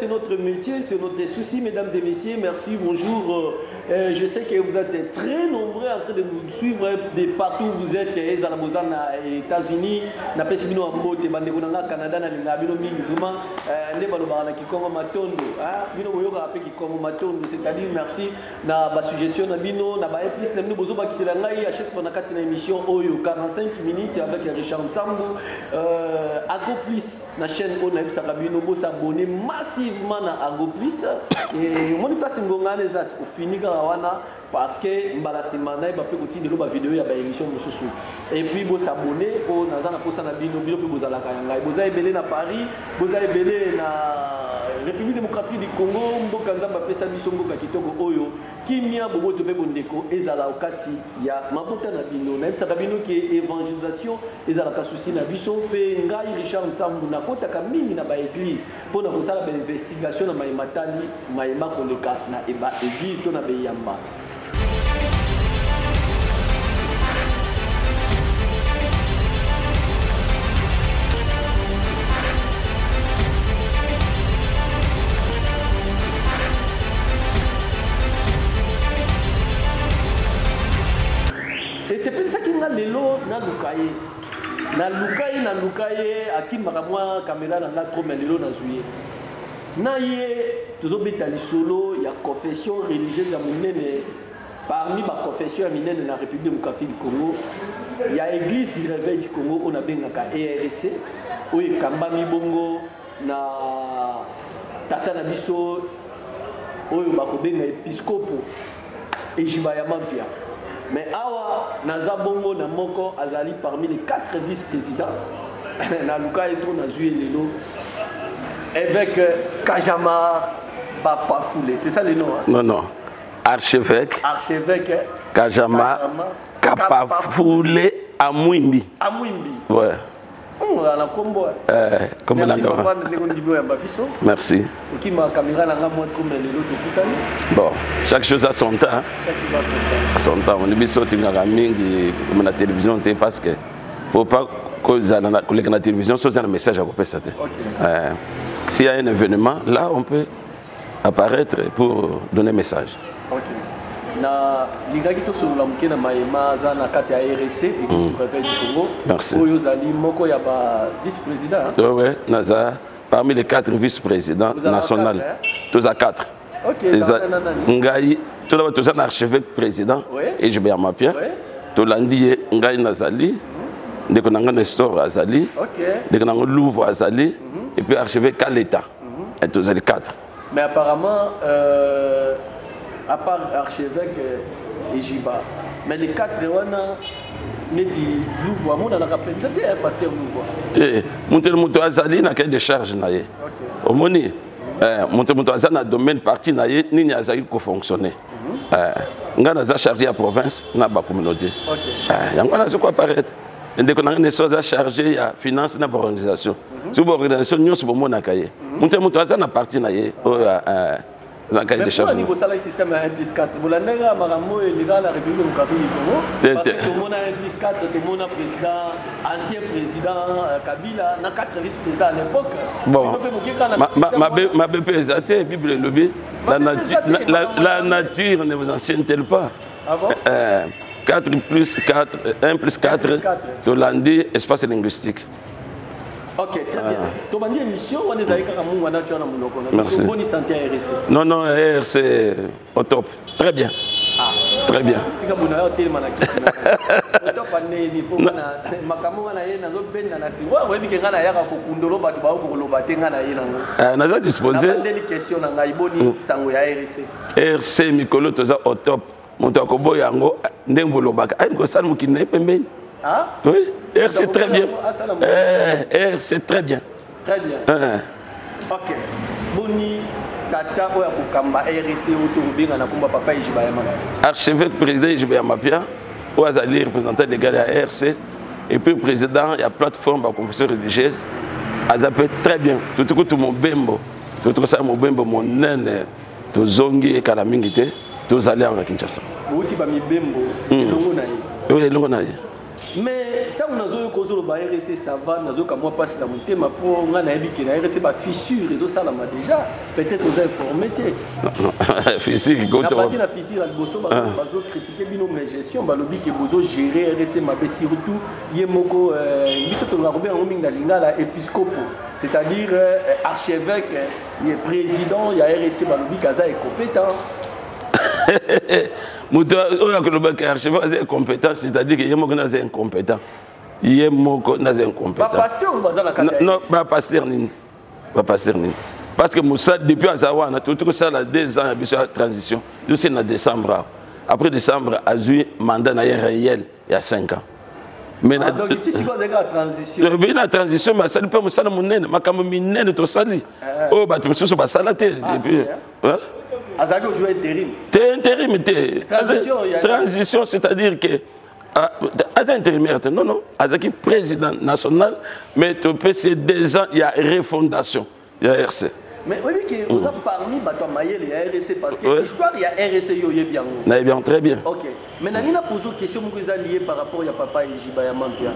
c'est notre métier, c'est notre souci, mesdames et messieurs. Merci, bonjour. Je sais que vous êtes très nombreux en train de nous suivre de partout où vous êtes. Ezala boza na États-Unis, napesi bino mbote, bandeko na nga Canada nalinga bino mingi vraiment. Nde balobaka na Kikongo matondo, hein? Bino boyokaka pe Kikongo matondo, c'est-à-dire merci na ba suggestion na bino, na ba plus na bino bozobakisela ngai à chaque fois na kati na émission oyo 45 minutes avec Richard Nsambu. Ago Plus na chaîne oyo nayebisaka bino bosabonner massivement na Ago Plus. Et omoni place ngonga wana eza ofini kaka wana parce que mbala nsima nayeba mpe kotindelo ba vidéo ya ba émission mosusu. Et puis bosabonner po naza na posa na bino, bino mpe bozalaka ya ngai. Boza ebele na Paris, boza ebele na République démocratique du Congo, mboka Nzambe apesa biso mboka kitoko oyo kimia boboto mpe bondeko ezala okati ya mabota na bino. Nayebisaka bino ke évangélisation ezalaka souci na biso mpe ngai Richard Nsambu nakotaka mingi na ba église mpona kosala ba investigation na mayema tali mayema koleka na ba église to na beyamba. Esepelisaki nga lelo naluka ye, naluka ye, naluka ye, akimaka mwa kamera na nga trop, mais lelo nazwi ye. Na ye tozobeta lisolo ya confession religieuse ya monene parmi ba confession ya minene na République démocratique du Congo, ya Église du Réveil du Congo oyo nabengaka ERC, oyo ekambami bongo na tata na biso oyo bakobenga episcopo Ejiba ya Mampia. Mais awa naza bongo na moko azali parmi les 4 vice-présidents. Naluka ye trop, nazwi ye lelo. Évêque Kajama Bapafoulé, c'est ça le nom, hein? Non, non. Archevêque. Archevêque Kajama Kapafoulé Amwimbi. Amwimbi. Ouais. On a la combo. Comme Merci, la papa, ndenge ndimi oyo ya biso. Merci. Okima caméra na nga moi trop mais lelo tokutani. Bon, chaque chose a son temps. Chaque chose a son temps. Son temps. On est biso tingaka mingi comme na télévision te parce que faut pas kozala na koleka na télévision soki oza na message ya kopesa te. Ok. S'il y a un événement, là on peut apparaître pour donner message. Ok. Na lingaki tosolola moke na mayema aza na kati ya RC, Église du Réveil du Congo. Merci. Oyo ozali moko ya ba vice-président, hein? Oui, oui, naza parmi les 4 vice-présidents Vous avez nationaux. 4, hein? Toza 4. Ok, Eza ça va, nani? Ngai, toza toza na archevêque président Oui. et je vais ma pierre. Oui. Tolandi ye ngai nazali. Ndeko na ngai Nestor azali. Ok. Ndeko na ngai Louvre azali. Et puis archevêque Kaleta. Et tozali 4. Mais apparemment, à part archevêque Ejiba, mais les 4 wana neti Louvre, amonanaka mpenza te, hein, pasteur Louvre. Te, moto na moto azali na cahier de charge na ye. Ok. Omoni, moto moto aza na domaine parti na ye, nini azali kofonctionner. Nga naza chargé ya province na ba communauté. Ok. Yango wana aza koapparaître. Ndeko na ngai Nestor aza chargé ya finance na ba organisation. Soki ba organisation nyonso bomonaka ye. Moto ya moto aza na parti na ye oyo, aza na cahier de Mais charge. pourquoi bosala système ya 1 plus 4? Bolandaka makambo oyo eleka na République démocratique du Congo. Te, Parce te. que tomona 1 plus 4, tomona président, ancien président Kabila, na 4 vice-présidents à l'époque. Bon. Bino mpe bokeka na système wana. Mabe mpe eza te, Bible elobi, Mabe mpe eza te, makambo la wana. nature ne vous enseigne-t-elle pas? Ah bon? 4 plus 4, 1 plus 4, 1 plus 4. tolandi espace linguistique. Ok, très bien. Ah. Tobandi émission, on est kaka mungu wana tu na munoko na Merci. biso. Boni santé ya RC. Non, non, RC au top. Très bien. Ah. Très bien. Tika buna yo telema na kiti na. Au top aneni po na makambo wana ye nazo benda na ti. Wa webi ke ngana yaka kokundolo bato ba ko loba te ngana ye nango. Naza disposé. Na bandeli question na ngai boni sango ya RC. RC mikolo toza au top. Moto akoboya yango ndenge bolobaka. Ayi kosala mokili na ye pembeni. Ah? Oui, RC Donc, très bien. ah, ça, la moto. RC très bien. Très bien. Ok. Boni tata oyo akokamba RC oyo tokobenga na komba papa Ejiba ya Mapia. Archevêque président Ejiba ya Mapia, oyo azali représentant légal ya RC et puis président ya plateforme ya confession religieuse, aza pe très bien. Tutu kutu mobembo, tutu kosala mobembo monene, tozongi ekala mingi te, tozali awa na Kinshasa. Bouti ba mibembo, elongo na ye. Oui, elongo na ye. Mais ntango nazoyoka ozoloba RC ça va, nazoyoka mwa mpasi na motema, mpo ngai nayebi ke na RC bafissure ezosalama déjà. Peut-être oza informé te. Fissure? Nabandi na fissure ya liboso. Bazocritiquer bino, mais gestion, balobi ke bozogérer RC mabe, surtout ye moko biso tolingaka kobenga yango mingi na lingala épiscopo, c'est-à-dire archevêque, ye président ya RC, balobi ke aza incompétent. Moto oyo akolobaka archevêque aza incompétent, c'est-à-dire que ye moko naza incompétent, ye moko naza incompétent. Bapasteur baza na kati ya Non. RC. Bapasteur nini? Bapasteur nini? Parce que mosala depuis aza wana, toti kosala 2 ans ya biso ya transition, tosi na décembre awa. Après décembre, azwi mandat na ye réel ya 5 ans, mais Ah, donc ti sikoyo azalaki kaka transition. Toyebi na transition, mais asali mpe mosala monene, makambo minene tosali oyo bato mosusu basala te. Ah, Et puis, ok. hein? Azalaki ojouer intérim. Te, intérim te. Transition, Transition, c'est-à-dire que ah, aza intérimaire te. Non, non, azalaki président national, mais topesi ye 2 ans ya refondation ya RC. Mais oyebi ke oza parmi bato ya mayele ya RC, parce que histoire ya RC, yo oyebi yango. Nayebi yango très bien. Ok, mais nalingi na pose question moko eza lié par rapport ya papa Ejiba ya Mampia.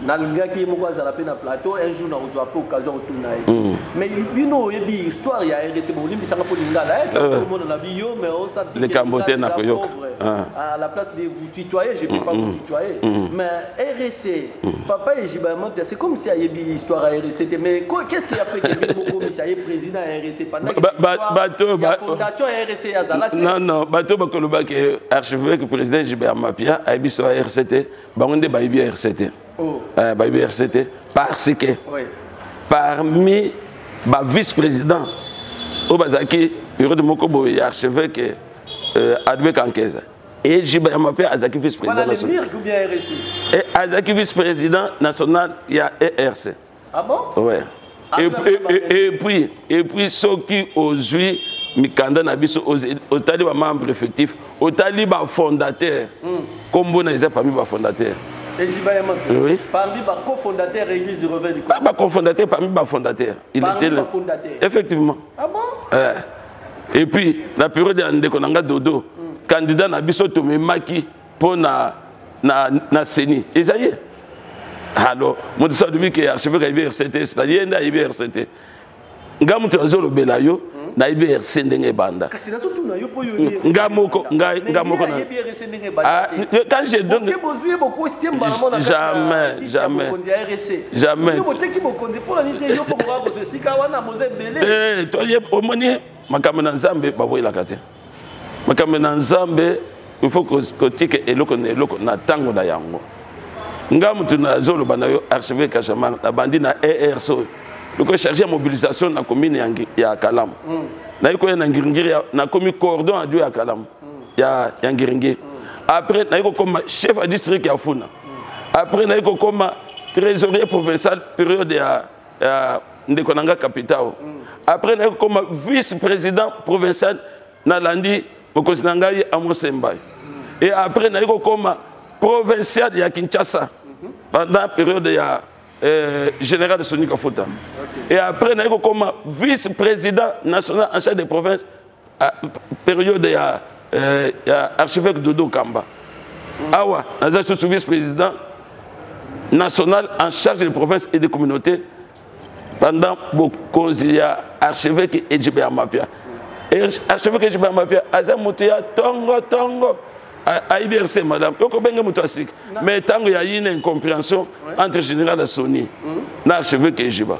Nalingaki ye moko azala mpe na plateau un jour, nakozwa mpe occasion kotuna ye. Mais bino oyebi histoire ya RC, bolimbisanga mpo lingala omona na biyo, mais osanti Likambo te, nakoyoka. À la place de vous tutoyer, je peux pas vous tutoyer, mais RC, papa Ejiba ya Mampia, c'est comme si ayebi histoire ya RC te. Mais qu'est-ce qui a fait que bino bokomisa ye président ya RC pendant que l'histoire bato ya fondation ya RC azala te? Non, non, bato bakolobaki archevêque président Gilbert Mapia ayebi so RC te, bango nde bayebi RC te. Oh. Bayebi RC te parce que parmi bavice président oyo bazalaki période moko boye ya archevêque Adbe Kankeza, Ejiba ya Mapia azalaki vice président Voilà, le national. MIRC ou bien RC? Et azalaki vice président national ya ERC. Ah bon? Ouais. Ah, Et, ça, et puis soki ozwi mikanda na biso, otali bamembre effectif, otali bafondateur, kombo na eza parmi bafondateur. Ejiba ya Mapia? Oui. Parmi les cofondateurs de l'Église du Réveil du Congo? Bacofondateur, parmi bafondateur. Il Parmi était là. bafondateur. Effectivement. Ah bon? Et puis na période ya ndeko na nga Dodo, candidat na biso tomemaki mpo na CENI, eza ye. Alors moto so alobi ke archevêque ayebi RC te, c'est-à-dire ye nde ayebi RC te. Nga moto azolobela yo, nayebi RC ndenge ebanda. Kasi nazotuna yo mpo yo oyebi. Nga moko, nga moko ayebi RC ndenge Ah, ebanda te. quand je donne Oke, bozwi ye, bokosi tie mbala mo na kati ya Jamais, kiti ya jamais. bokonzi ya RC. Jamais. Bino boteki bokonzi mpo na nini te? Yo mpo bokoka kozwa esika wana, boza ebele. Te, toye omoni makambo na Nzambe baboyelaka te. Makambo na Nzambe, il faut kotika eloko na eloko na ntango na yango. Nga motu nazoloba na yo, archevêque Kashamar, nabandi na ERC oyo loko chargé ya mobilisation na commune ya Kalamu. Nayi koya na Ngiringiri, nakomi coordon adjoint ya Kalamu, ya Ngiringiri. Après nayi kokoma chef ya district ya Funa. Après nayi kokoma trésorier provincial, période ya ndeko na nga Capitao. Après nayi kokoma vice président provincial, nalandi mokonzi na ngai Amosembai. Et après nayi kokoma provincial ya Kinshasa pendant période ya général Soni Kafuta. Et après nayi kokoma vice président national en charge des provinces, période ya archevêque Dodo Kamba. Awa naza susu vice président national en charge des provinces et des communautés pendant bokonzi ya archevêque Ejiba ya Mapia. Archevêque Ejiba ya Mapia aza moto ya tongo tongo, ayebi RC madame, okobenga moto asika. Mais ntango ya yina incompréhension entre général Soni na archevêque Ejiba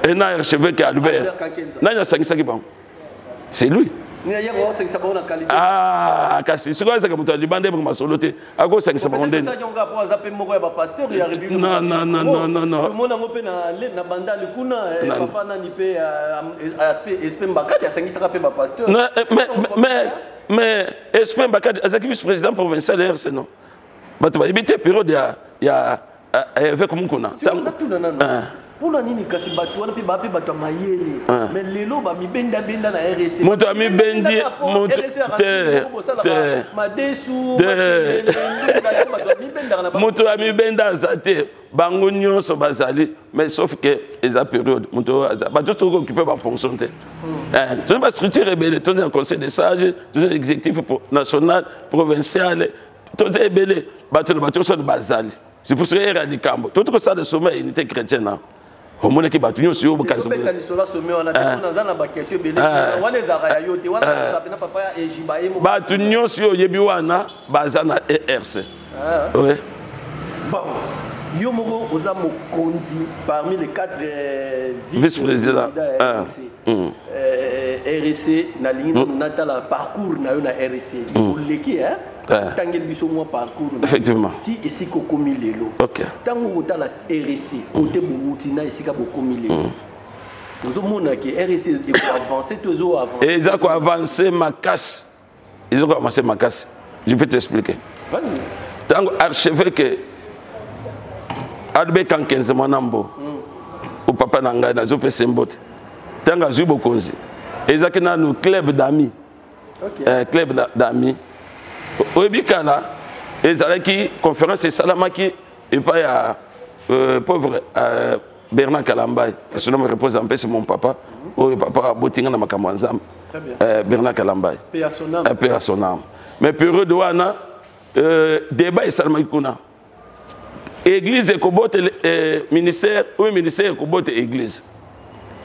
et na archevêque Albert, Albert Kankenza. Nani asangisaki bango? C'est lui. Yango osangisa bango na qualité. Ah, kasi soki azalaka moto ya libanda, ebaka masolo te, akosangisa bango ndeni? Peut-être yango apo aza mpe moko ya bapasteur ya République Non, démocratique non, du non, Congo. non, non, non. Tomona yango mpe na Bandali kuna, Non. papa nani mpe, Espe Mbakadi asangisaka mpe bapasteur. Non, mais Esprit Mbakadi azalaki vice-président provincial ya RC, non? Bato bayebi te période ya évêque Mukuna. Natuna nano, Ah. mpona nini kasi bato wana mpe baa mpe bato ya mayele, mais lelo bamibendabenda na RC? Moto amibendi, te, te. Madesu. Te. Matembele, bato amibendaka na bango. Moto amibenda aza te, bango nyonso bazali, mais sauf que eza période moto oyo aza, bato soki occupe bafonction te. Toza bastructure ebele, toza na conseil des sages, toza na exécutif national, provincial, toza ebele, bato na bato nyonso bazali. C'est pour cela ya likambo toti kosala sommet ya unité chrétienne na omonaki bato nyonso yo bokabeta lisolo sommet wana te naza na baquestion ebele wana ezalaka ya yo te wana na papa ya ejiba ye bato nyonso yo oyebi wana baza na erc. Ouais. Bon, yo moko oza mokonzi parmi les quatre vice-présidents ya RC. RC, nalingi nanu natala parcours na yo na RC. Oleki, hein? Otangeli biso mwa parcours na Effectivement. Ti esika okomi lelo. Ntango kotala RC kote bowuti na esika bokomi lelo, ozomona ke RC ekoavance to ezoavance? Eza koavance makasi, eza koavance makasi. Je peux t'expliquer. Vas-y. Ntango archevêque Albert Kankenze Mwanambo, o papa na ngai, nazopesa mbote, ntango azwi bokonzi, ezalaki nanu club d'amis. Club d'amis, oyebi, kala ezalaki conférence esalamaki epai ya pauvre Bernard Kalambai, son homme repose en paix, c'est mon papa oyo papa abotinga na makambo ya Nzambe. Très bien. Bernard Kalambai. Paix à son âme. Paix à son âme. Mais période wana, débat esalamaki kuna: église ekobota ministère oyo, ministère ekobota église.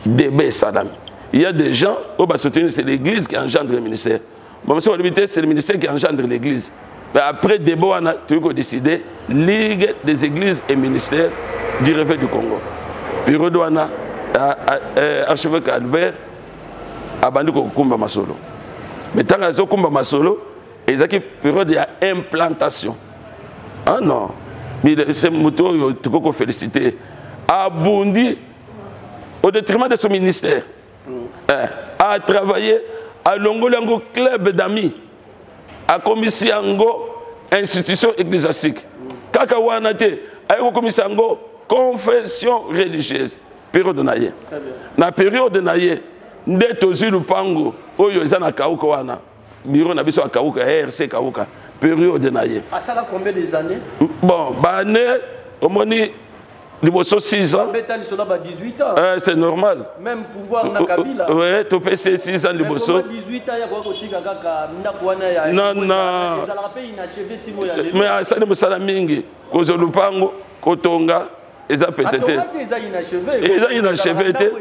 Débat esalami, il y a des gens oyo basoutenir c'est l'église qui engendre le ministère, bamosusu balobi te, c'est le ministère qui engendre l'église. Mais après débat wana, toyei kodécider Ligue des églises et ministères du Réveil du Congo. Période wana, archevêque Albert abandi kokumba masolo. Mais ntango azokumba masolo, ezalaki période ya implantation. Ah non, c'est moto oyo tokoki koféliciter, abundi au détriment de son ministère, a travaillé, alongoli yango club d'amis, akomisi yango institution ecclésiastique. Kaka wana te, aye kokomisa yango confession religieuse. Période na ye, na période na ye nde tozwi lupango oyo eza na Kauka wana, bureau na biso ya Kauka, ya RC Kauka, période na ye. Asala combien des années? Bon, bane omoni liboso 6 ans. Beta lisolo ba 18 ans. C'est normal. Même pouvoir na Kabila. Ouais, topesi 6 ans liboso. 18 ans ya kotika kaka ndako wana ya Non, non. Ezalaka pe inachevé timo ya lelo. Mais asali mosala mingi. Kozwa lupango, kotonga, eza pete te. Eza inachevé. Eza inachevé te.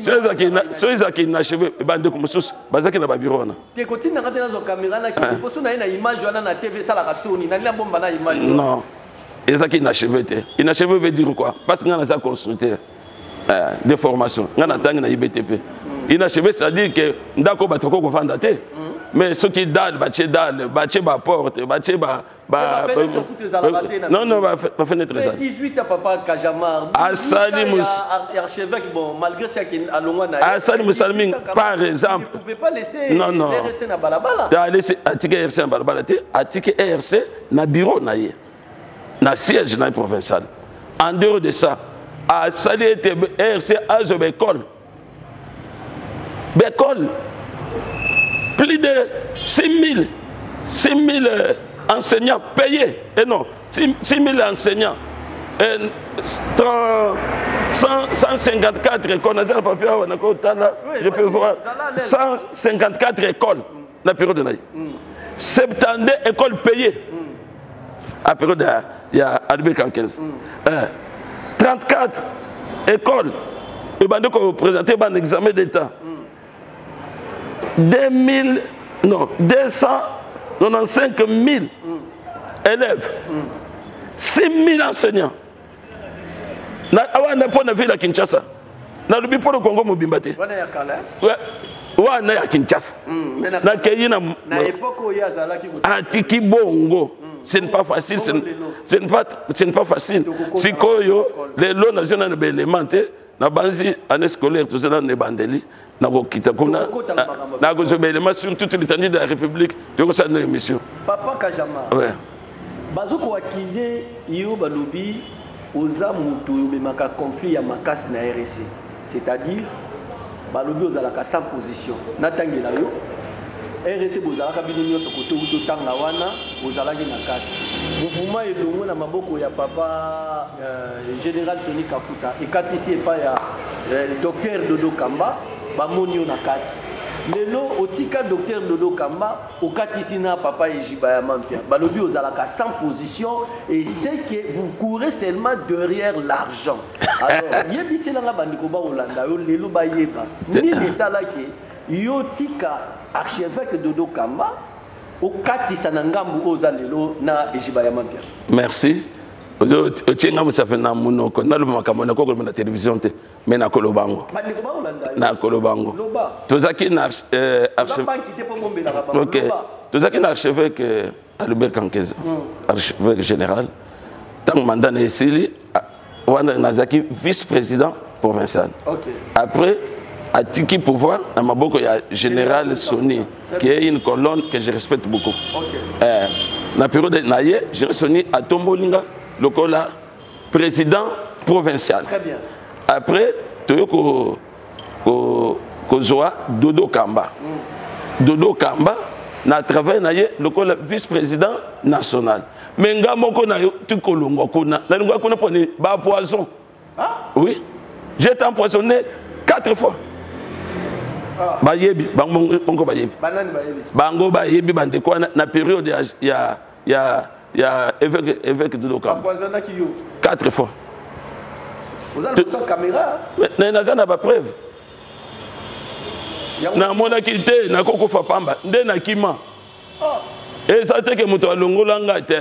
So ezalaki inachevé, bandeko mosusu bazalaki na babiro wana. Te, kotindanga te, nazwa caméra na liboso na ye na image wana na TV, esalaka soni, nali nabomba na image. Non, ezalaki inachevé te. Inachevé veut dire quoi? Parce que nga naza constructeur de formation, nga natangi na IBTP. Inachevé, c'est à dire que ndako bato bakoki kovanda te, mais soki dalle batie, dalle batie, baporte batie, ba non, non, bafenêtre ezali. 18 papa Kajamar. Asali archevêque, bon, malgré ça alongwa na Asali mosala mingi. Par exemple, ne pouvait pas laisser Non, non. RC na balabala. Atiki RC na balabala te, atiki RC na bureau na ye, na siège na ye provincial. En dehors de ça, asali ete RC azwa baekole, baekole, plus de 6000, 6000 enseignants payés, et non, 6 000 enseignants et 30, 100, 154 écoles. Naza na papier awa, nakotala, je peux voir 154 écoles na période na ye, 72 écoles payées à période ya Albert 15, 34 écoles ebandi koprésente ban examen d'état, 2000, non, 295 000 élèves, 6 000 enseignants awa mpo na ville ya Kinshasa. Nalobi mpo na Kongo mobimba te, wana ya Kinshasa. Nakei na atiki bongo. Ce n'est pas facile, ce n'est pas facile. Sikoyo lelo nazwi nano baélément te. Nabanzi année scolaire toza nano ebandeli, nakokita kuna, nakozwa baélément sur toute l'étendue de la République, tokosala na émission. Papa Kajama, ouais. Bazokoaccuser yo, balobi oza moto oyo omemaka conflit ya makasi na RC, c'est-à-dire balobi ozalaka sans position. Natangela yo RC, bozalaka bino nyonso kote outi otanga wana, ozalaki na kati mouvement elongo na maboko ya papa général Soni Kafuta, ekatisi epai ya docteur Dodo Kamba, bamoni yo na kati. Lelo otika docteur Dodo Kamba, okatisi na papa Ejiba ya Mampia. Balobi ozalaka sans position et c'est que vous courez seulement derrière l'argent. Alors, yebisela nga bandeko ba olanda yo lelo bayeba. Nini esalaki yo tika archevêque Dodo Kamba okatisa na ngambu oyo oza lelo na Ejiba ya Mampia. Merci. Otie nga mosape na monoko, naloba makambo nakoki koloba na télévision te, mais nakoloba yango, nakoloba yango. Tozalaki na tozalaki na archevêque Albert Kankeza, archevêque général. Ntango mandat na esili wana, nazalaki vice président provincial. Après atiki pouvoir na maboko ya général Sony, qui est une colonne que je respecte beaucoup. Na période na ye, général Sony atomboli nga lokola président provincial. Très bien. Après toyo kozwa Dodo Kamba. Dodo Kamba na travail na ye lokola vice-président national. Mais nga moko na yo tikolongwa kuna, nalongwa kuna mpo nini? Bapoison. Ah? Oui, j'ai été empoisonné quatre fois. Ah. Bayebi bango moko, bayebi. Banani bayebi? Bango bayebi, bandeko wana na période ya évêque Dodo Kamba. Bapoisonnaki yo? Quatre fois. Oza liboso ya caméra? Mais naza na bapreuve. Namonaki te nakokufa pamba nde nakima. Eza te ke moto alongola nga te,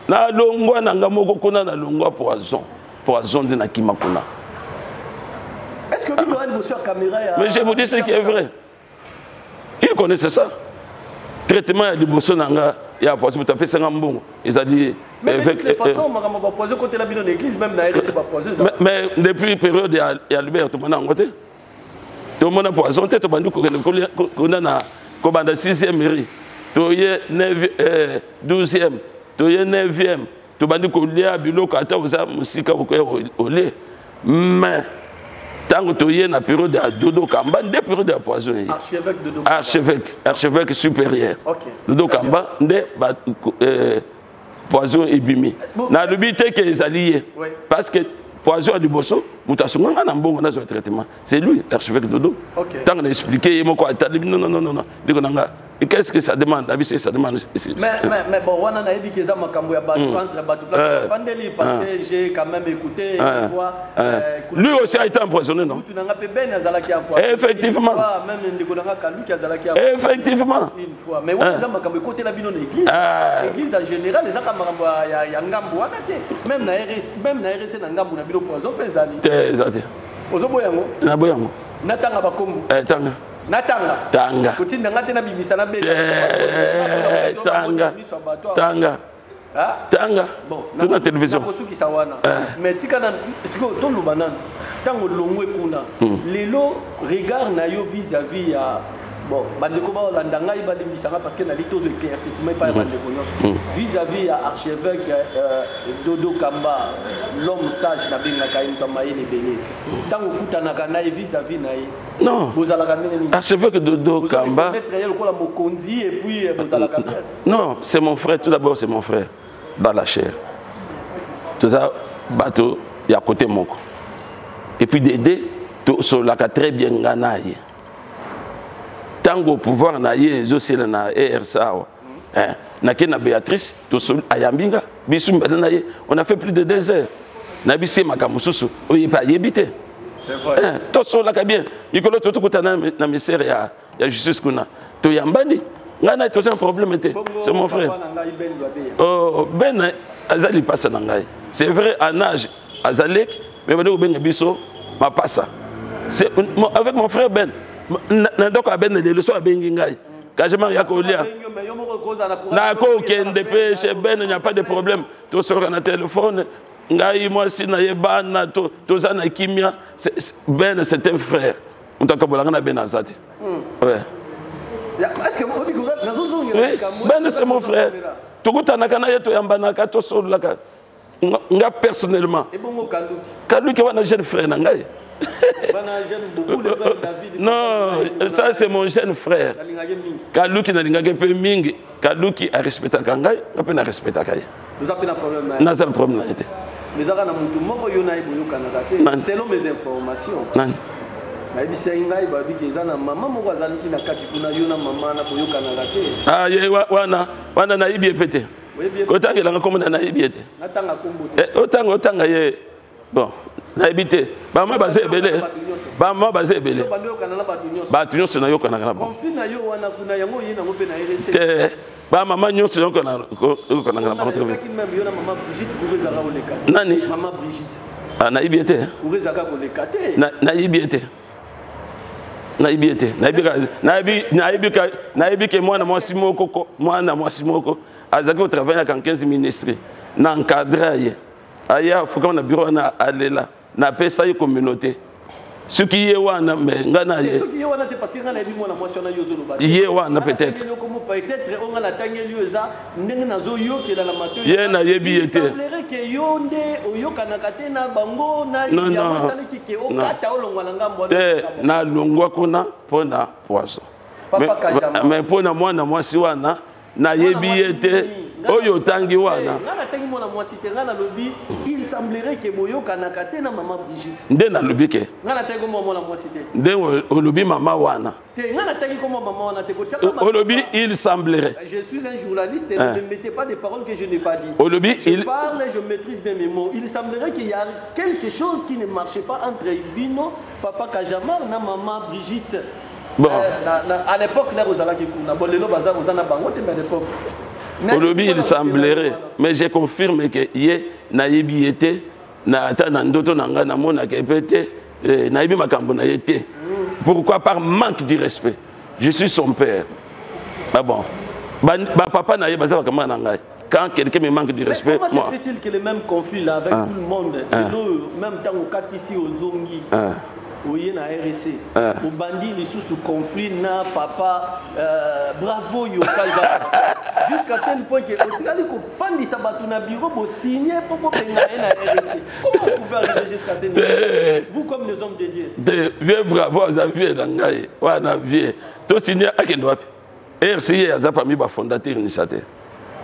nalongwa na nga moko kuna, nalongwa poison, poison nde nakima kuna. Est-ce que bino liboso ya caméra ya Mais je vous dis ce qui est vrai, il connaissait ça. Traitement ya liboso na nga ya poison, moto apesanga mbongo ezali Mais de toutes les façons, makambo bapoison kotela bino na église, même na RC bapoison. Mais depuis période ya Albert, tomona yango te, tomona poison te. Tobandi kokende kuna na kobanda 6e mairie, toye 12e, toye 9e, tobandi kolia biloko, ata oza mosika okoya olie. Mais ntango toye na période ya Dodo Kamba nde période ya poison ye. Archevêque Dodo? Archevêque, archevêque supérieur Dodo Kamba nde poison ebimi. Nalobi te ke ezali ye, parce que poison ya liboso, moto asunga nga na mbongo nazwa traitement, c'est lui, l'archevêque Dodo. Ntango na expliqué, ye moko atali: "Non, non, non, non, ndeko na nga, qu'est-ce que ça demande?" Abisi ça demande. Mais bon, wana nayebi ke eza makambo ya bato, entre bato place bafandeli, parce que j'ai quand même écouté une fois. Lui aussi a été empoisonné, non? Mutu nanga mpe Ben azalaki empoisonné. Effectivement. Même ndeko nanga Kaluki azalaki. Effectivement. Une fois. Mais wana eza makambo ekotela bino na église. Église en général ezaka makambo ya ngambo wana te. Même na RC, na ngambo na bino, poison mpe ezali. Te, eza te. Ozoboya yango? Naboya yango. Natanga bakombo? Tanga. Natanga? Tanga. Kotinda nga te nabimisa na beta. Tanga, tanga, tanga. Bon, to na télévision. Nakosukisa wana. Mais tika na sikoyo toloba nanu, ntango longwe kuna lelo, regard na yo vis-à-vis ya, bon, bandeko baolanda ngai balimbisanga parce que nali tozo éclaircissement epai ya bandeko nyonso, vis-à-vis ya archevêque Dodo Kamba, l'homme sage, nabengaka ye moto ya mayele ebele, ntango okutanaka na ye, vis-à-vis na ye, Non. bozalaka ndenge nini? Archevêque Dodo Kamba. Mettre ye lokola mokonzi et puis bozalaka bien? Non, c'est mon frère. Tout d'abord, c'est mon frère dans la chair, toza bato ya côté moko. Et puis dede tosolaka très bien nga na ye. Ntango pouvoir na ye ezosila na ERC awa, nake na Béatrice, ayambi nga, biso mibale na ye, on a fait plus de 2 heures. Nayebisi ye makambo mosusu oyo ye mpe ayebi te. Tosolaka bien. Mikolo totokutana na ministère ya justice kuna, toyambani ngai na toza un problème te. C'est mon frère. Oh, Ben aza lipasa na ngai. C'est vrai, en âge azaleki, mais bandi kobenga biso mapasa. Avec mon frère Ben, na ndako ya Ben lelo, so abengi ngai kajema ya kolia, nakokende mpe chez Ben, n'y a pas de problème. Tosoloka na telefone, ngai, mwasi na ye, bana, toza na kimia. Ben, c'est un frère. Moto akabolanga na Ben aza te. Ouais. Oui, Ben, c'est mon frère. Tokutanaka na ye, toyambanaka, tosololaka nga personnellement. Kaluki wana jeune frère na ngai. Non, ça c'est mon jeune frère Kaluki, nalingaki mpe mingi. Kaluki arespectaka ngai, nga mpe narespectaka ye. Naza na problème na ye te. Ezaka na motu moko yo na ye boyokanaka te, selon mes informations. Nani? Bayebisaki ngai, babiki eza na mama moko azalaki na kati kuna, yo na mama na boyokanaka te. Ah, ye wana wana nayebi ye mpe te. Otangelanga nkombo na, nayebi ye te. Natanga nkombo te? Eh, otanga, otanga ye. Bon, nayebi te, bamama baza ebele, bamama baza ebele, bato nyonso nayokanaka na bango te, bamama nyonso nayokanaka na bango. Nani? Ah, nayebi ye te, nayebi ye te, nayebi ye te. Nayebi ke mwana mwasi moko, mwana mwasi moko azalaki kotravaille na 15 ministre na encadre ye, aya afukama na bureau wana, alela, napesa ye communauté. Soki ye wana, me nga na ye. Soki ye wana te, parce que nga nayebi mwana mwasi wana yo ozoloba. Ye wana peut-être. Peut-être oyo nga natangeli yo eza ndenge nazoyokela na matoi. Ye nayebi ye te. Semblerait ke yo nde oyokanaka te na bango na yango esalaki ke okata, olongwa na ngambo. Te, nalongwa kuna mpo na poison, mais mpo na mwana mwasi wana nayebi ye te oyo otangi wana. Nga natangi mwana mwasi te, nga nalobi il semblerait ke boyokanaka te na mama Brigitte. Nde nalobi ke Nga natangi kombo mwana mwasi te. Nde olobi mama wana. Te, nga natangi kombo mama wana te. Olobi il semblerait. Je suis un journaliste et ne me mettez pas des paroles que je n'ai pas dit. Olobi je parle, je maîtrise bien mes mots. Il semblerait qu'il y a quelque chose qui ne marchait pas entre bino, papa Kajamar, na maman Brigitte. Bon. À l'époque là ozalaki kuna, bon, lelo baza, oza na bango te, mais à l'époque. Olobi il semblerait, mais je confirme que ye nayebi ye te, na ata na ndoto na ngai namonaka mpe te, nayebi makambo na ye te. Pourquoi? Par manque du respect. Je suis son père. Ah bon, bapapa na ye baza bakama na ngai. Quand quelqu'un me manque du respect, mais comment se fait-il que le même conflit là avec tout le monde, lelo même ntango okatisi, ozongi, oye na RC, obandi lisusu conflit na papa Bravo Yoka, jusqu'à tel point que otikali kofandisa bato na bureau, bosigne mpo bobenga ye na RC? Comment vous pouvez arriver jusqu'à ce niveau, vous comme les hommes de Dieu? Te, vieux Bravo aza vieux na ngai wana. Vieux tosigne, akende wapi? RC, ye aza parmi bafondateur initiateur,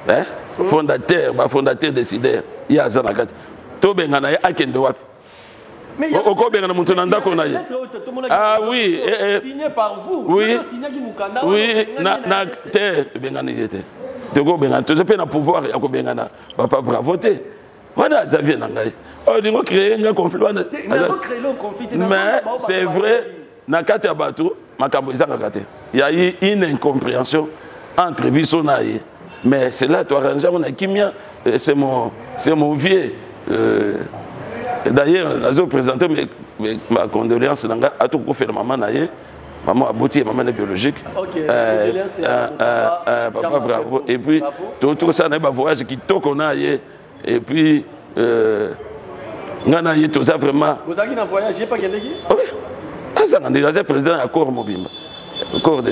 eh? Fondateur, bafondateur décideur, ye aza na kati. Tobengana ye, akende wapi? Okobengana moto na ndako na ye? Ah oui, eh, eh. Signé par vous. Oui oui, na te, tobengana ye te. Tokobengana, toza mpe na pouvoir ya kobengana papa Bravo te. Wana aza vieux na ngai, olingo créer nga conflit wana. Mais c'est vrai, na kati ya bato makambo ezangaka te. Ya eu une incompréhension entre biso na ye, mais c'est là toarrange yango na kimia. C'est mon vieux. D'ailleurs nazo présenter ma condoléance na ngai atokokofela mama na ye, mama aboti ye, mama na biologique. Papa Bravo. Et puis tokosala na ye bavoyage kitoko na ye. Et puis ngai na ye toza vraiment. Bozalaki na voyage, ye pakendeki? Azanga nde aza président ya corps mobimba, corps de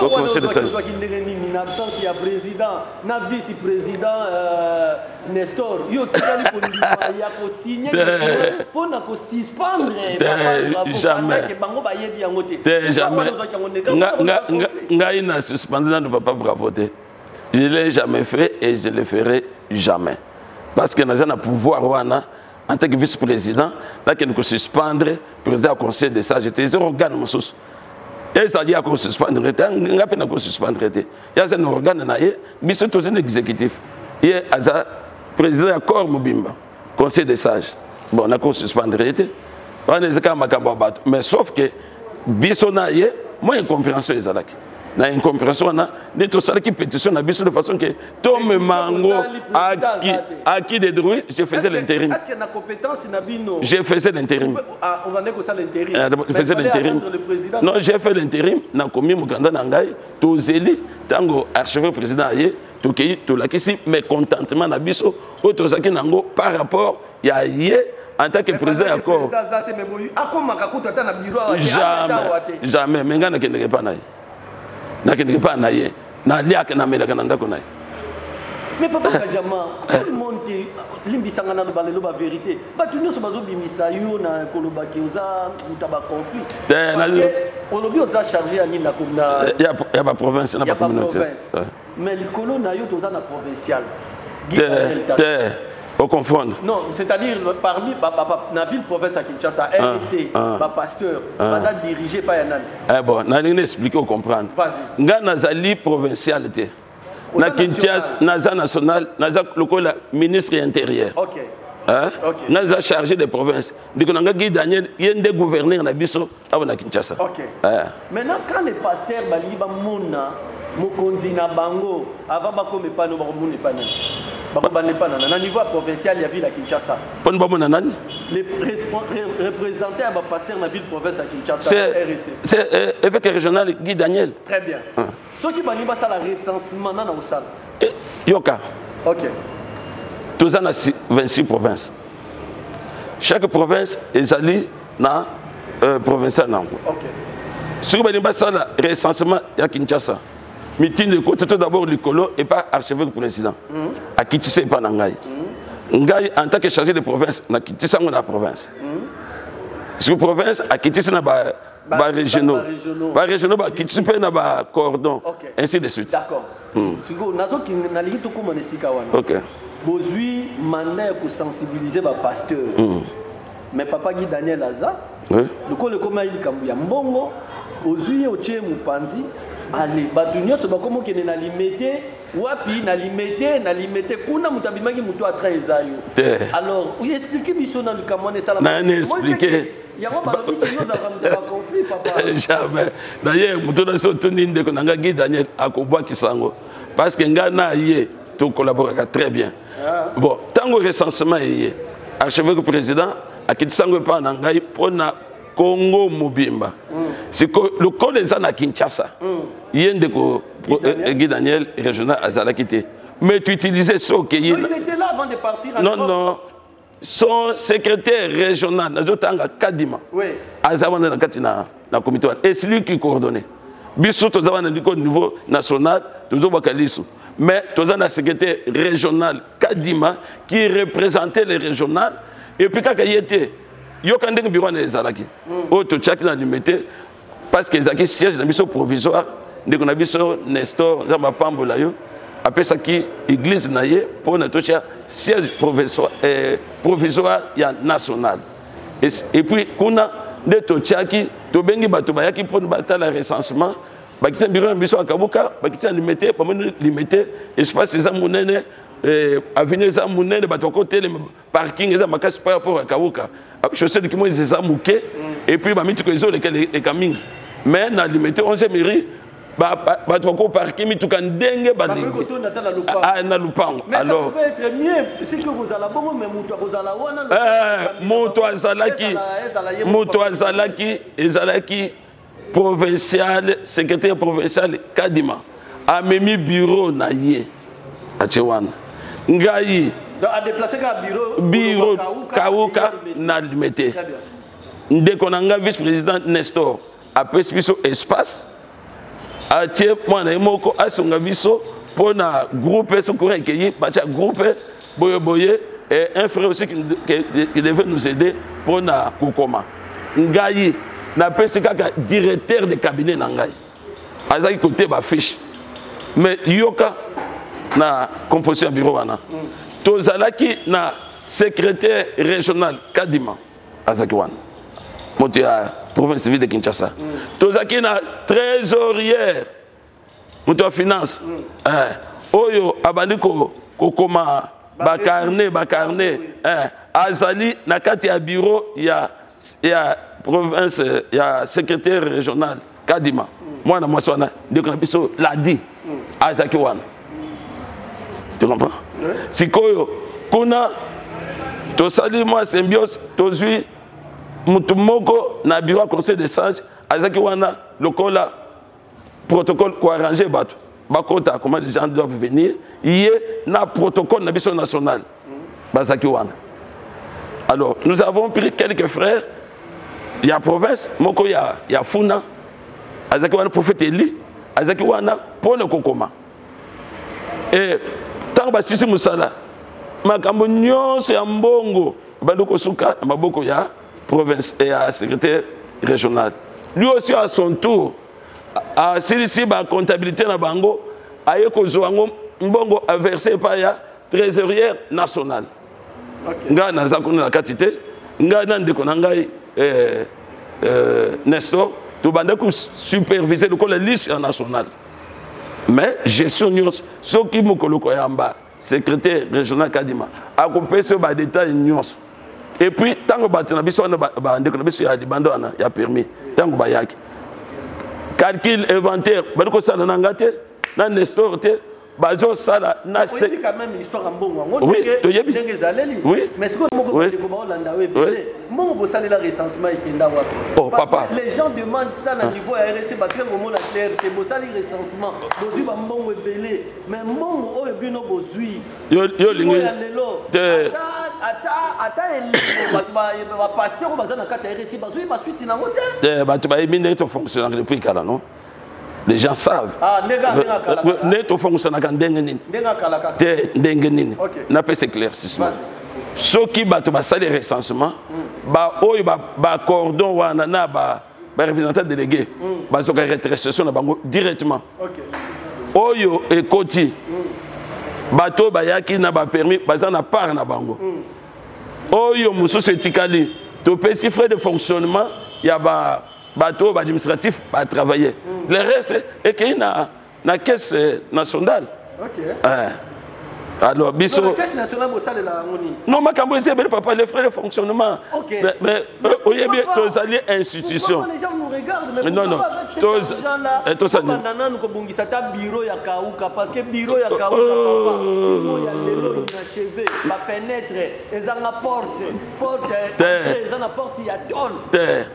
conseil de ozwaki ndenge nini na absence ya président na vice président Nestor? Yo otikali kondima ya kosigne mpona kosuspendre Jamais. Bango bayebi yango te. Te, jamais. Ngai na suspendre nano papa Bravo te. Je l'ai jamais fait et je le ferai jamais, parce que naza na pouvoir wana en tant que vice-président nakende kosuspendre président ya conseil de sage te. Eza organe mosusu, ezali ya kosuspendre te. Nga mpe nakosuspendre te. Ye aza na organe na ye, biso toza na exécutif. Ye aza président ya corps mobimba, conseil de sage. Bon, nakosuspendre ye te. Wana eza kaka makambo ya bato. Mais sauf que biso na ye mwa incompréhension ezalaki. Na incompréhension wana nde tosalaki pétition na biso de façon que tomema yango acquis de droit. Je faisais l'intérim. Est-ce que na compétence na bino? Je faisais l'intérim. Ah, on va kosala intérim? Je faisais l'intérim. Non, j'ai fait l'intérim. Nakomi mokanda na ngai, tozeli ntango archevêque président aye, tokei, tolakisi mécontentement na biso oyo tozalaki nango par rapport ya ye en tant que président ya corps. Akomaka kutu ata na bureau? Jamais, jamais. Me ngai nakendeke epa na ye, nakendeke epa na ye, naliaka, namelaka na ndako na ye. Mais papa Kajama, tout le monde te limbisanga nano, balelo bavérité, bato nyonso bazobimisa yo na kolobaki oza moto ya baconflit. Parce que olobi oza chargé ya nini na Ya baprovince na bacommunauté. Mais likolo na yo toza na provincial. Te, te. Oconfondre. Non, c'est-à-dire parmi ba, ba, ba, na ville province ya Kinshasa, RDC, ah. ba pasteur, baza dirigé par ya nani? Eh bon, nalingi na expliquer, ocomprendre. Vas-y. Ngai nazali provincial te. Oza Na Kinshasa national. Naza national, naza lokola ministre ya intérieur. Hein? Naza chargé de province. Ndeko na ngai Guy Daniel, ye nde gouverneur na biso awa na Kinshasa. Eh. Maintenant, quand les pasteurs balingi bamona mokonzi na bango, avant bakoma epai no, bakomona epai nani? Bakobanda epai nana na niveau ya provincial ya ville ya Kinshasa? Mpona bamona nani? Les représentants ya bapasteur na ville province ya Kinshasa, RC. C'est évêque régional Guy Daniel. Très bien. Soki balingi basala recensement, nana kosala? Eh, yoka. Toza na 26 provinces. Chaque province ezali na provincial nango. Soki balingi basala recensement ya Kinshasa, mitindo ekoti to d'abord likolo epa archevêque président, akitisa epa na ngai. Ngai en tant que chargé de province, nakitisa yango na province. Soki province akitisi na ba barégionaux, ba-régionaux. Barégionaux bakitisi mpe na bacordon, ainsi de suite. D'accord. Sikoyo nazoki, nalingi tokóma na esika wana. Bozwi mandat ya kosensibiliser bapasteur, mais papa Guy Daniel aza lokola ekómi ayi likambo ya mbongo, ozwi ye, otie ye mopanzi. Ale, bato nyonso bakómi okende na Limete. Wapi na Limete? Na Limete kuna moto abimaki, moto atra eza yo. Te. Alors explique biso na likambo wana esalama. Nani explique? Yango balobi ke yo ozalaka moto ya baconflit, papa. Jamais. D'ailleurs, moto na so otuni ndeko na ngai Guy Daniel, akobwakisa yango, parce que ngai na ye tokolaboraka très bien. Bon, ntango recensement eye, archevêque président akitisa yango epai na ngai mpo na Congo mobimba. Sikoyo lokola eza na Kinshasa, ye ndeko Daniel? Guy Daniel régional azalaki te, mais tu utilisais soki ye Non, il était là avant de partir en Non. Europe. Non, son secrétaire régional, nazotanga Kadima, aza wana na kati na comité wana, et c'est lui qui coordonnait. Biso toza wana ndiko niveau national, tozobwaka liso, mais toza na secrétaire régional Kadima qui représentait le régional. Et puis kaka ye te. Yoka ndenge bureau wana ezalaki, oyo totiaki na Limete, parce que ezalaki siège na biso provisoire. Ndeko na biso Nestor, Nzambe apambola yo, apesaki église na ye mpo na totia siège provisoire, provisoire ya national. Et puis kuna nde totiaki, tobengi bato bayaki mpona batala recensement. Bakiti na bureau na biso ya Kabuka, bakiti na Limete, bamoni Limete espace eza monene, avenue eza monene, bato bakotelema, parking eza makasi par rapport ya Kabuka. Chaussée de Kimwenza eza moke, et puis bamituka ezoleka leka mingi. Mais na Limete 11e mairie, bato bakoparke mituka ndenge Bakoki balingi. kotonda ata na lopango. Ah, na lupango. Mais ça Alors pouvait être mieux si que kozala bongo, mais moto akozala wana. Moto azalaki Ezala ye moko. Moto azalaki, ezalaki provincial, secrétaire provincial Kadima amemi bureau na ye, atie wana. Ngai Donc a déplacé kaka bureau. Bureau Kauka, Kauka et Limete. na Limete. Très bien. Ndeko na ngai vice président Nestor apesi biso espace, atie mwana ye moko asunga biso mpo na groupe. Soki courant ekei, batia groupe boye boye. Et un frère aussi qui devait nous aider mpo na kokoma. Ngai napesi kaka directeur de cabinet na ngai, azalaki kote bafiche. Mais yoka, na composition ya bureau wana, tozalaki na secrétaire régional Kadima, azalaki wana, moto ya province ville de Kinshasa. Tozalaki na trésorière, moto ya finance, oyo abandi kokoma bacarnet, bacarnet, azali na kati ya bureau ya province ya secrétaire régional Kadima. Mwana mwasi wana, ndeko na biso Ladi, azalaki wana. Tu comprends? Sikoyo kuna tosali mwa symbiose, tozwi motu moko na bureau ya conseil de sage, azalaki wana lokola protocole, koarrange bato bakota, comment les gens doivent venir. Ye na protocole na biso national bazalaki wana. Alors nous avons pris quelques frères ya province moko ya Funa, azalaki wana, prophète Eli azalaki wana mpona kokoma. E ntango basisi mosala, makambo nyonso ya mbongo bandi kosuka na maboko ya province ya secrétaire régional. Lui aussi, à son tour, asilisi bacomptabilité na bango, aye kozwa yango, mbongo averse epai ya trésorière nationale. Ngai naza kuna na kati te. Ngai na ndeko na ngai Nestor tobandaki kosupervise lokola liste ya nationale, mais gestion nyonso, soki mokolo koyamba secrétaire régional Kadima akopesa yo badetail nyonso. Et puis ntango bato na biso wana, bandeko na biso ya libanda wana ya permis, ntango bayaki, calcul, inventaire bali kosala na nga te, na Nestor te, bazosala na oyebi quand même histoire ya mbongo yango. Oui, toyebi. Ndenge ezaleli. Oui. Mais sikoyo moko, bandeko baolanda yo ebele, mbongo bosalela recensement ekenda wapi? Oh, Parce papa. que les gens demandent ça na niveau ya RC, batikali komona clair te. Bosali recensement, bozwi bambongo ebele, mais mbongo oyo bino bozwi Yo lingi ya lelo te. Ata eleko bato bapasteur oyo baza na kati ya RC bazwi basuite nango te. Te, bato bayebi ndenge tofonctionnaka depuis kala, non? Les gens savent. Ah, ndenge akala kaka. Ndenge tofonctionnaka, ndenge nini? Ndenge akala kaka. Te, ndenge nini? Ok. Napesa éclaircissement. Vas-y. Soki bato basali recensement, baoyo bacordon wana na bareprésentant délégué bazwaka rétrocession na bango directement. Oyo ekoti, bato oyo bayaki na bapermis baza na part na bango. Oyo mosusu etikali, topesi frais de fonctionnement ya bato oyo baadministratif batravaille. Le reste ekei na caisse nationale. Eh. Alors biso Non, caisse nationale bosalela yango nini? Non, makambo eza ebele, papa, les frais de fonctionnement. Mais oyebi tozali institution. Pourquoi les gens nous regardent, mais Non, pourquoi non. pas avec cet argent-là, tosali. tobanda nanu kobongisa ta bureau ya kauka, parce que bureau ya kauka, Oh. papa, bureau ya lelo inachevé, bafenêtre ezanga porte, porte Te. entrée eza na porte ya tôle. Te.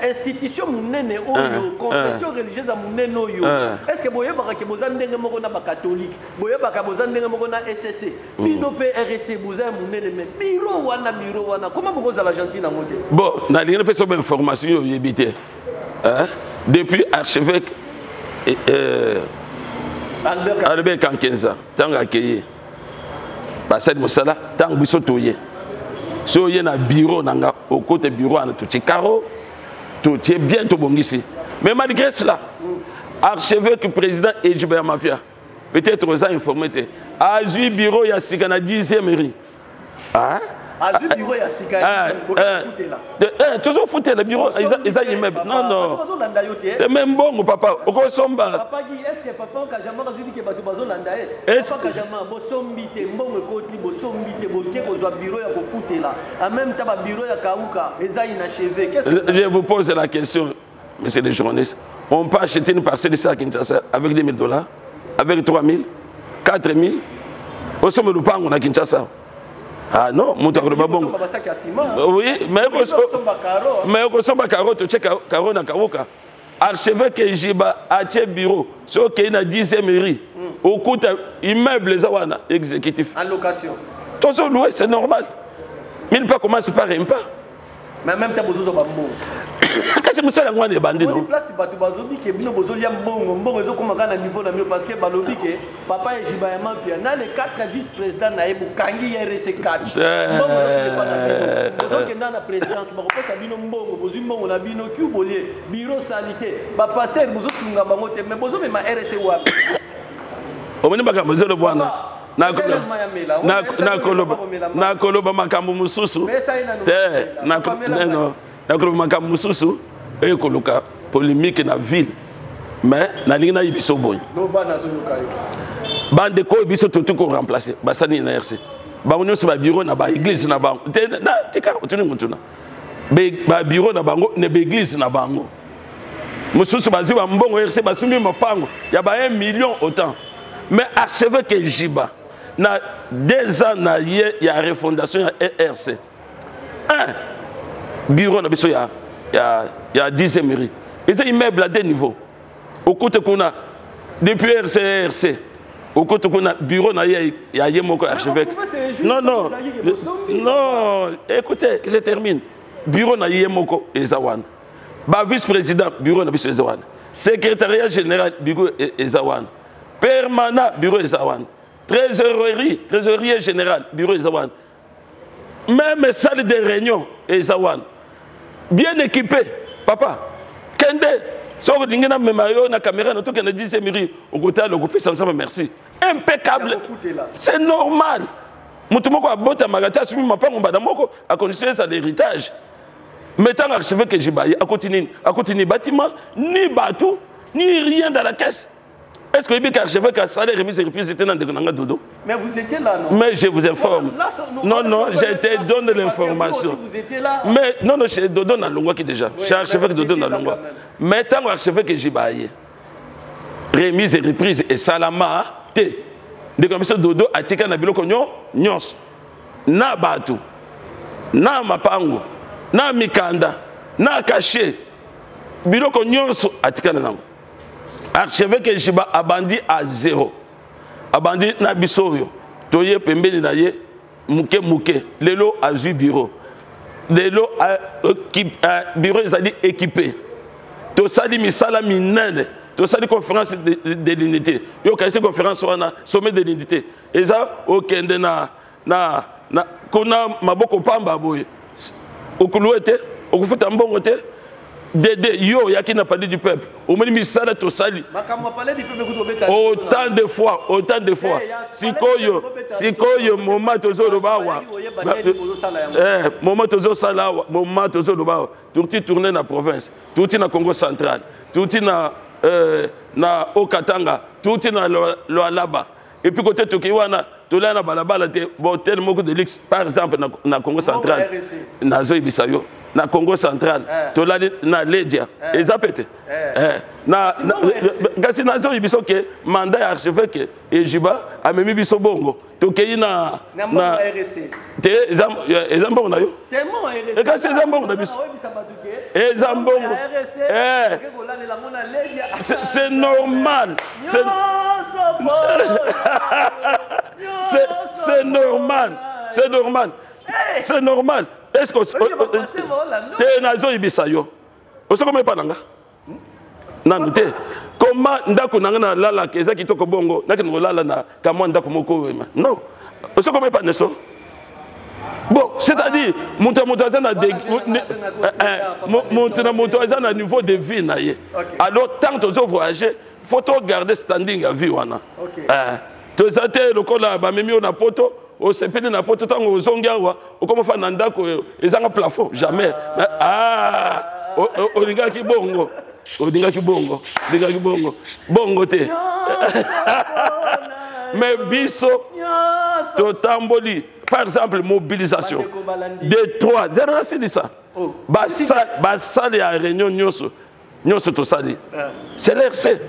Institution monene oyo, confession religieuse ya monene oyo, est ce que boyebaka ke boza ndenge moko na bacatholique, boyebaka boza ndenge moko na SSC, bino mpe RC boza ya monene, mais bureau wana, bureau wana, comment bokozala gentil nango te? Bon, nalingi napesa ba information oyo oyebi te. Hein? Depuis archevêque Albert. Albert Kankenza, ntango akeye, basali mosala. Ntango biso toye, so oye na bureau na nga, okote bureau wana, totie carreau, totie bien, tobongisi. Mais malgré cela, archevêque président Ejiba ya Mapia, peut-être oza informé te, azwi bureau ya sika na 10e rue. Ah? Azwi bureau ya sika? Ah, bokofutela? Tozofutela bureau, eza immeuble. Non, non. Bazolanda yo te. Te, me mbongo, papa, okosomba. Papa Guy, est ce que papa Kajama azwi ke bato bazolanda ye? Papa Kajama, bosombi te, mbongo ekoti, bosombi te, boke kozwa bureau ya kofutela, en même temps babureau ya kauka eza inachevé. Qu'est-ce que Je vous pose la question, monsieur le journaliste. On peut acheter une parcelle ici à Kinshasa avec 2000 dollars, avec 3000, 4000? Osomba lupango na Kinshasa. Ah non, moto akoloba bongo. Bosomba basaki ya ciment. Oui, mais bosomba carreau. Mais okosomba carreau, totie carreau na kauka. Archevêque Ejiba atie bureau. Soki okei na 10e rue, okuta immeuble eza wana exécutif. En location. Tozo louer, c'est normal. Mille pas commence par un pas. Mais en même temps bozozwa bambongo. Kasi mosala yango wana ebandi. Oni Non. place bato bazobi ke bino bozolia mbongo, mbongo ezokóma kaka na niveau na bino, parce que balobi ke papa Ejiba ya Mapia na les quatre vice président na ye bokangi RC 4. Mbongo nyonso epa na bino. Bozokenda na présidence, bakopesa bino mbongo, bozwi mbongo na bino, kiu bolie bureau sali te, bapasteur bozosunga bango te, mais bozomema RC wapi? Omoni makambo ezoloba wana. Esalema ya mela. Nakoloba makambo mosusu Pesa ye nanu te. komela. Pamela. Non, nakoloba makambo mosusu oyo ekoluka polémique na ville, mais nalingi nayebi biso boye. Loba, nazoyoka yo. Bandeko oyo biso totu koremplace, basali na RC, bango nyonso babureau na baéglise na bango te. Tika otuni motuna. Babureau na bango na baéglise na bango mosusu, bazwi bambongo RC, basombi mapango ya ba 1 million autant. Mais archevêque Ejiba, na 2 ans na ye ya refondation ya ERC, un bureau na biso ya 10e rue eza immeuble à deux niveaux. Okute kuna depuis RCRC, okute kuna bureau na ye ya ye moko archevêque. On pouvait se réjouir. Non, non. Soki ezalaki bosombi. Non, écoutez que je termine. Bureau na ye moko eza wana, ba vice président bureau na biso eza wana, secrétariat général bureau eza wana, permanent bureau eza wana, trésorerie, trésorier général bureau eza wana, même salle de réunion eza wana, bien équipé. Papa, kende, soki olingi namema yo na caméra na, tokende 10e rue, okotala, okopesa Nzambe merci. Impeccable. Ya kofutela. C'est normal. Moto moko abotamaka te asumi mapango mbala moko, à condition ezala héritage. Mais ntango archevêque Ejiba ye akoti nini? Akoti ni bâtiment, ni bato, ni rien dans la caisse. Est-ce que oyebi archevêque asali remise et reprise te na ndeko na nga Dodo? Mais vous étiez là, non? Mais je vous informe. Là, Non, non, je te donne l'information. Vous étiez là. Mais non, non, chez Dodo nalongwaki déjà. Oui, Chez archevêque mais vous Dodo étiez là nalongwa. quand même. Mais ntango archevêque Ejiba ye, remise et reprise esalama te. Ndeko na biso Dodo atika na biloko nyonso, na bato, na mapango, na mikanda, na cachet, biloko nyonso atikana nango. Archevêque Ejiba abandi à zéro, abandi na biso oyo toye pembeni na ye moke moke. Lelo azwi bureau, lelo bureau ezali équipé, tosali misala minene, tosali conférence de l'unité. Yo okanisi conférence wana, sommet de l'unité, eza okende na kuna maboko pamba boye, okuluwe te, okofuta mbongo te. Dede yo oyaki na Palais du Peuple, omoni misala tosali. Makambo ya Palais du Peuple kutu obeta Autant de fois, autant de fois. Eh, ya Palais du Sikoyo, Peuple obeta sikoyo moment tozoloba awa, Bayaki koyeba ndenge bozosala yango. Moment tozosala awa, moment tozoloba awa, touti tourner na province, touti na Congo Central, touti na Haut-Katanga, touti na Lualaba. Et puis côté toki wana, tolaya na balabala te, bon, hôtel moko de luxe, par exemple, na Congo Central. RC. Nazoyebisa yo, na Congo Central, tolali na Ledia. Eza pete. Kasi mbongo ya RC. Kasi nazoyebisa ke mandat ya archevêque Ejiba amemi biso bongo. Tokei na Na mbongo na ya RC. Te, eza mbongo na yo. Te, mbongo ya RC. E kasi eza mbongo na biso. Oyebisa bato ke Eza mbongo ya mbongo. RC, oke kolalela ngo na Ledia. C'est normal. Nyonso mpona. C'est normal. C'est normal. C'est normal. Est-ce que Oye, ba pasteur baolanda. te nazoyebisa yo, osoko mepa na nga nanu te, koma ndako na nga nalalaka eza kitoko bongo, nakende kolala na kamwa ndako moko oyo non, osoko mepa neso. Bon, c'est-à-dire moto ya moto aza na moto na moto aza na niveau de vie na ye. Alors tant tozo voyager, faut to garder standing ya vie wana. Toza te lokola bamemi oyo na poto, osepeli na poto, ntango ozongi awa okoma fa na ndako oyo ezanga plafond. Jamais. Ah, olingaki bongo, olingaki bongo, olingaki bongo bongo te. Mais biso totamboli, par exemple mobilisation Bandeko balandi. De trois zero nasilisa. Oh. Basale ya réunion nyonso nyonso tosali, c'est l'RC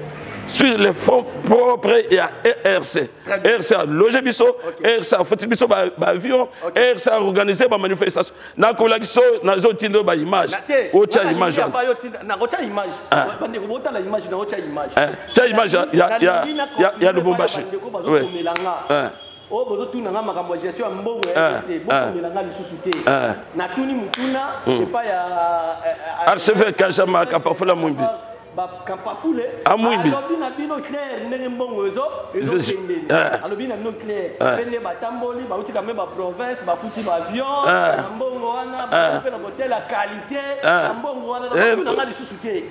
sur les fonds propres ya RC. Très bien. RC a logé biso, RC afuti biso baavion, RC a organisé bamanifestation. Nakolaki so nazotinda oyo baimage. Na te, otya wana image nalingi wana. apa yo nakotya image. Bandeko botala image, nakotya image. Tya image Nalingi na ya Lubumbashi. bandeko bazokomela nga. Oyo bozotuna nga makambo ya gestion ya mbongo ya RC, bokomela nga lisusu te. Natuni mutuna epai ya Archevêque Kajama Kapafula Mwimbi. Kampafule. Amwimbi. Alobi na bino clair ndenge mbongo ezokendeli. Alobi na bino clair mpe nde batamboli, bauti kame baprovince, bafuti baavion na mbongo wana, bazali mpe na hotel ya qualité na mbongo wana. Batuna nga lisusu te.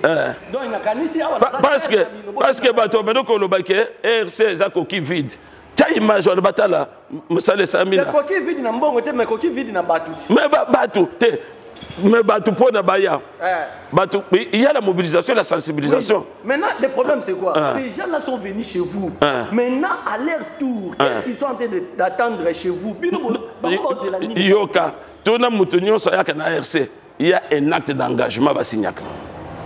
Donc nakanisi awa naza Parce que clair na bino. Parce que bato bando koloba ke RC eza coquille vide. Tia image wana, batala mosala esalami na Coquille vide na mbongo te, mais coquille vide na bato ti. Mais bato te, mais bato mpona baya bato, il y a la mobilisation et la sensibilisation. Oui. Maintenant, le problème, c'est quoi? Ces gens-là sont venus chez vous. Maintenant, à leur tour, qu'est-ce qu'ils sont en train d'attendre chez vous? Bino, bango bozela nini? Yoka, tona moto nyonso ayaka na RC, il y a un acte d'engagement basignaka.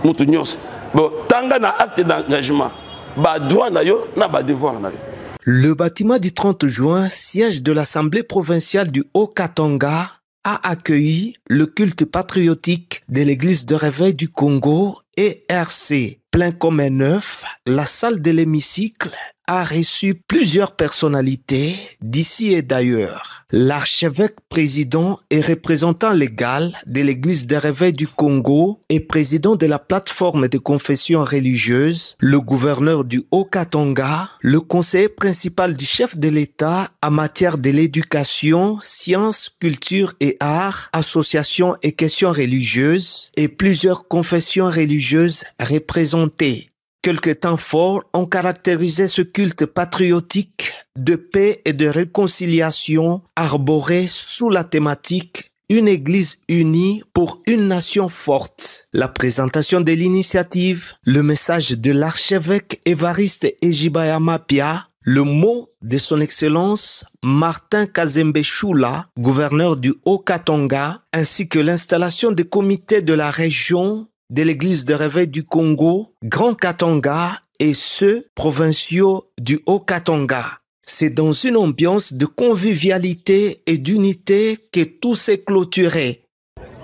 Moto nyonso, bon, tanga na acte d'engagement badroit na yo na badevoir na yo. Le bâtiment du 30 juin, siège de l'Assemblée provinciale du Haut-Katanga, a accueilli le culte patriotique de l'Église de réveil du Congo, ERC. Plein comme un œuf, la salle de l'hémicycle a reçu plusieurs personnalités d'ici et d'ailleurs. L'archevêque président et représentant légal de l'Église de réveil du Congo et président de la plateforme de confession religieuse, le gouverneur du Haut-Katanga, le conseiller principal du chef de l'État en matière de l'éducation, sciences, culture et arts, associations et questions religieuses et plusieurs confessions religieuses représentées. Quelques temps forts ont caractérisé ce culte patriotique. de paix et de réconciliation arboré sous la thématique Une église unie pour une nation forte. La présentation de l'initiative, le message de l'archevêque Évariste Ejiba Mapia, le mot de son Excellence Martin Kazembe Chula, gouverneur du Haut-Katanga, ainsi que l'installation des comités de la région de l'église de réveil du Congo, Grand Katanga et ceux provinciaux du Haut-Katanga. C'est dans une ambiance de convivialité et d'unité que tout s'est clôturé.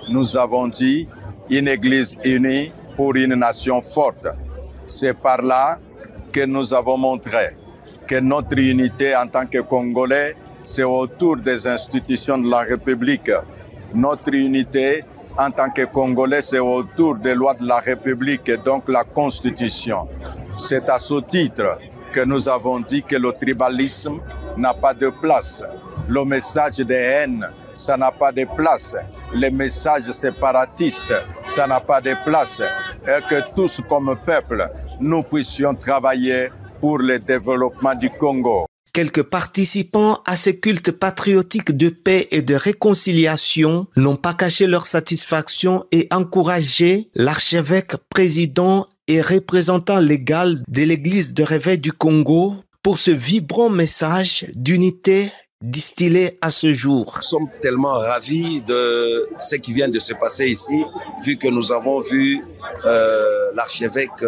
Nous avons dit une église unie pour une nation forte. C'est par là que nous avons montré que notre unité en tant que Congolais, c'est autour des institutions de la République. Notre unité en tant que Congolais, c'est autour des lois de la République et donc la Constitution. C'est à ce titre que nous avons dit que le tribalisme n'a pas de place. Le message de haine, ça n'a pas de place. Les messages séparatistes, ça n'a pas de place. Et que tous comme peuple, nous puissions travailler pour le développement du Congo. Quelques participants à ce culte patriotique de paix et de réconciliation n'ont pas caché leur satisfaction et encouragé l'archevêque président et représentant légal de l'église de réveil du Congo pour ce vibrant message d'unité distillé à ce jour. Nous sommes tellement ravis de ce qui vient de se passer ici, vu que nous avons vu l'archevêque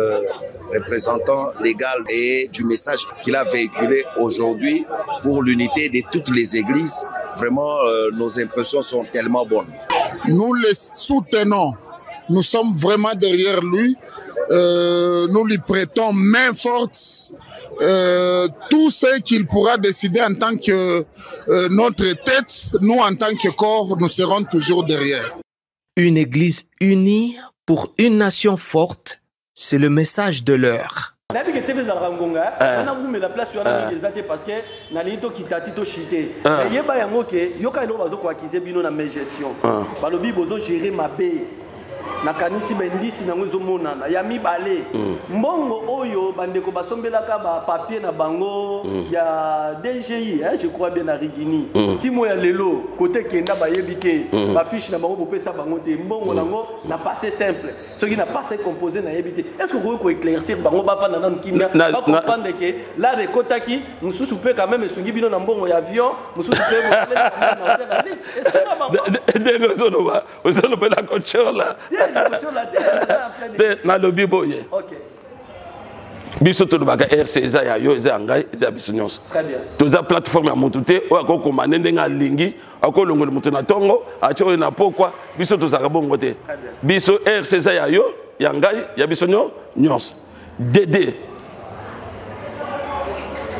représentant légal et du message qu'il a véhiculé aujourd'hui pour l'unité de toutes les églises. Vraiment, nos impressions sont tellement bonnes. Nous le soutenons. Nous sommes vraiment derrière lui. Nous lui prêtons main forte. Tout ce qu'il pourra décider en tant que notre tête, nous en tant que corps, nous serons toujours derrière. Une église unie pour une nation forte, c'est le message de l'heure. Nayebi ke TV ezalaka ngonga wana kumela place wana mingi eza te parce que nalingi tokita ti toshite. Yeba yango ke yoka eloko bazokoakize bino na mégestion, balobi bozogere mabe. Nakanisi bendisi nango ezomonana ya mibale, mbongo oyo bandeko basombelaka bapapier na bango ya DGI, hein, je crois bien na Rigini, timo ya lelo kote kenda bayebi te, bafiche na bango bopesa bango te mbongo nango na passé simple, soki na passé composé nayebi te. Est ce que okoki koéclaircir bango, bafanda nanu kimia, bacomprendre ke la rekotaki mosusu mpe quand même esungi bino na mbongo ya avion, mosusu mpe ndenge ozoloba, ozolobela kotiola te. Nalobi boye, biso tolobaka RC eza ya yo, eza ya ngai, eza ya biso nyonso. Toza plateforme ya motu te oyo akokoma nde ndenge alingi, akolongola moto na ntongo, atie oyo na pokwa. Biso tozalaka bongo te. Biso RC eza ya yo, ya ngai, ya biso nyonso. Dd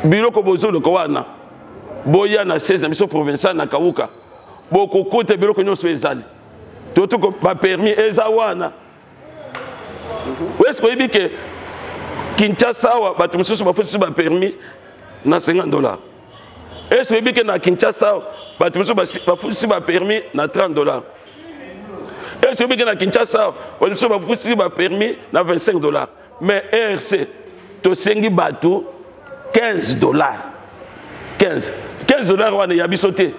biloko bozoluka wana, boya na 16 na biso provincial na Kauka, bokokuta biloko nyonso ezali. Totoko bapermis eza wana. Est-ce oyebi ke Kinshasa awa bato mosusu bafutisi bapermis na 50 $? Est-ce oyebi ke na Kinshasa awa bato mosusu bafutisi bapermis na 30 $? Est-ce oyebi ke na Kinshasa awa bato mosusu bafutisi bapermis na 25 $? Mais RC tosengi bato 15 $. 15 15 $ wana ya biso te,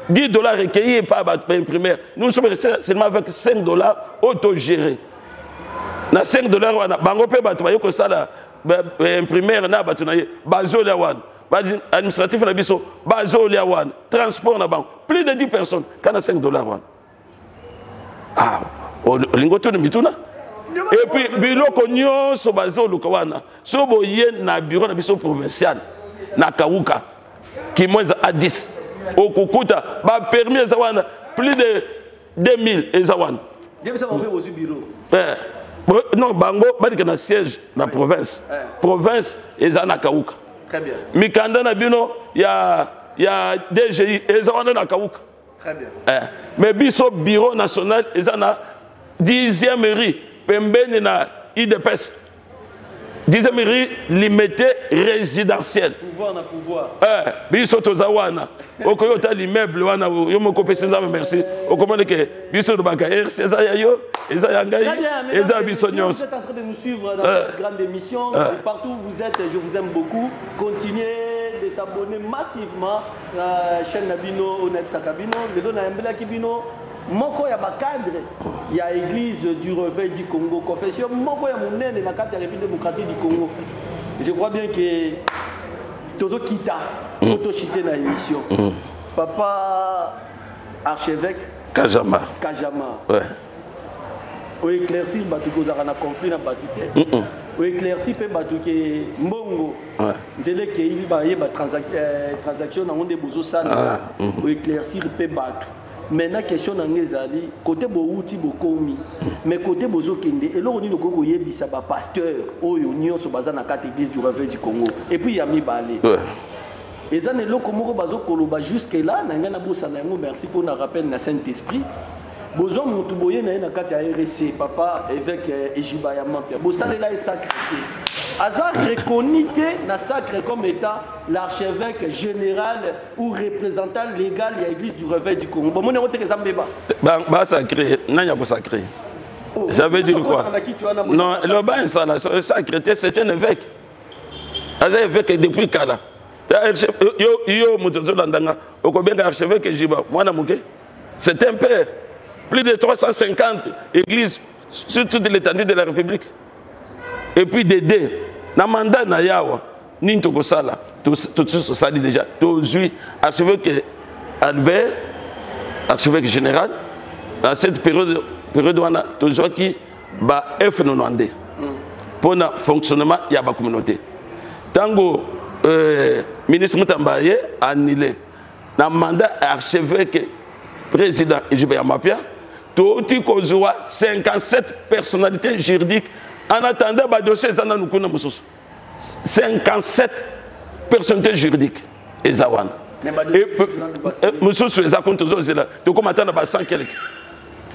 10 $ ekei epa bato baimprimeur. Nous sommes restés seulement avec 5 $ autogéré. Na 5 $ wana, bango mpe bato baye kosala imprimeur na bato na ye bazolia wana, administratif na biso bazolia wana, transport na bango, plus de 10 personnes kana 5 $ wana. Ah, olingi otuna mituna. Et puis biloko nyonso bazoluka wana, so boye na bureau na biso provincial na Kauka Kimwenza A10, okokuta bapermis eza wana, plus de 2000 eza wana. Non, bango balika na siège na province. Province eza na Kauka. Mikanda na bino ya DGI eza wana na Kauka. Mais biso bureau national eza na 10e rue, pembeni na UDPS, 10e rue, Limete résidentiel. Pouvoir na pouvoir. Biso toza wana, okoki ota l'immeuble wana, yo moko opesi Nzambe merci, okomona ke biso tolobaka RC eza ya yo, eza ya ngai, eza ya biso nyonso. Vous êtes en train de nous suivre dans cette grande émission. Partout où vous êtes, je vous aime beaucoup. Continuez. de s'abonner massivement na chaîne na bino oyo nayebisaka bino lelo nayambelaki bino moko ya bacadre ya Église du Réveil du Congo, confession moko ya monene na kati ya République démocratique du Congo. Je crois bien que tozokita po tochite na émission. Papa archevêque Kajama. Kajama. Ouais. Oéclaircir bato kozalaka na conflit na bato te. Oéclaircir mpe bato ke mbongo nzela ekei bayeba transaction nango nde bozosala. Oéclaircir mpe bato. Maintenant, question na ngai ezali kote bowuti, bokomi, mais kote bozokende, eloko nini okoki koyebisa bapasteur oyo nyonso baza na kati Église du Réveil du Congo? Et puis ya mibale, eza na eloko moko bazokoloba jusque là na ngai, nabosana yango. Merci mpo na rappel na Saint Esprit. Bozwa motu boye na ye na kati ya RC, papa évêque Ejiba ya Mampia, bosalela ye sacre te, aza reconnu te na sacre comme étant l'archevêque général ou représentant légal ya Église du Réveil du Congo. Bomoni yango teke eza mbeba. Basacré, nani akosacré? Ça veut dire quoi? Non, le bas installation sacré, c'est un évêque, aza évêque depuis kala. Yo, yo moto ozolandanga, okobenga archevêque Jiba mwana moke? C'est un père, plus de 350 églises sur toute l'étendue de la République. Et puis d'aider na mandat na yawa nini tokosala, tosali déjà, tozwi archevêque Albert, archevêque général. Dans cette période wana, tozwaki ba F92 mpona fonctionnement ya bacommunauté. Ntango ministre Mutamba ye annulé na mandat archevêque président Ejiba ya Mapia, touti kozwa 57 personnalités juridiques. En attendant, badossier eza nanu kuna mosusu. 57 personnalités juridiques eza wana, mosusu eza kuna, tozozela tokóma ata na ba 100 quelque.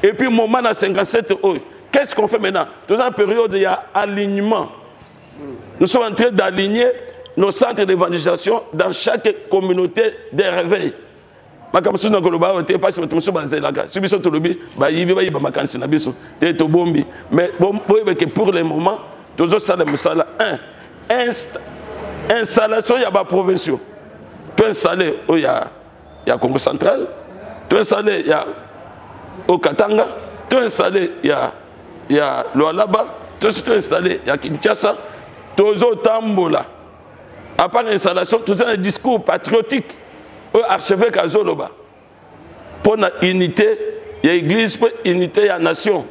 Et puis moment na 57 oyo, qu'est-ce qu'on fait maintenant? Toza na période ya alignement. Nous sommes en train d'aligner nos centres d'évangélisation dans chaque communauté de réveil. Makambo mosusu na koloba awa te, mpasi bato mosusu bazelaka si biso tolobi, bayibi, bayiba makanisi na biso te, tobombi. Mais boyebeke, pour le moment tozosala mosala 1, installation ya baprovinciaux. Toinstalle oyo ya Congo Central, toinstalle ya Okatanga, toinstalle ya Lualaba, tosi toinstalle ya Kinshasa. Tozotambola. À part installation, toza na discours patriotique oyo archevêque azoloba mpo na unité ya église mpe unité ya nation.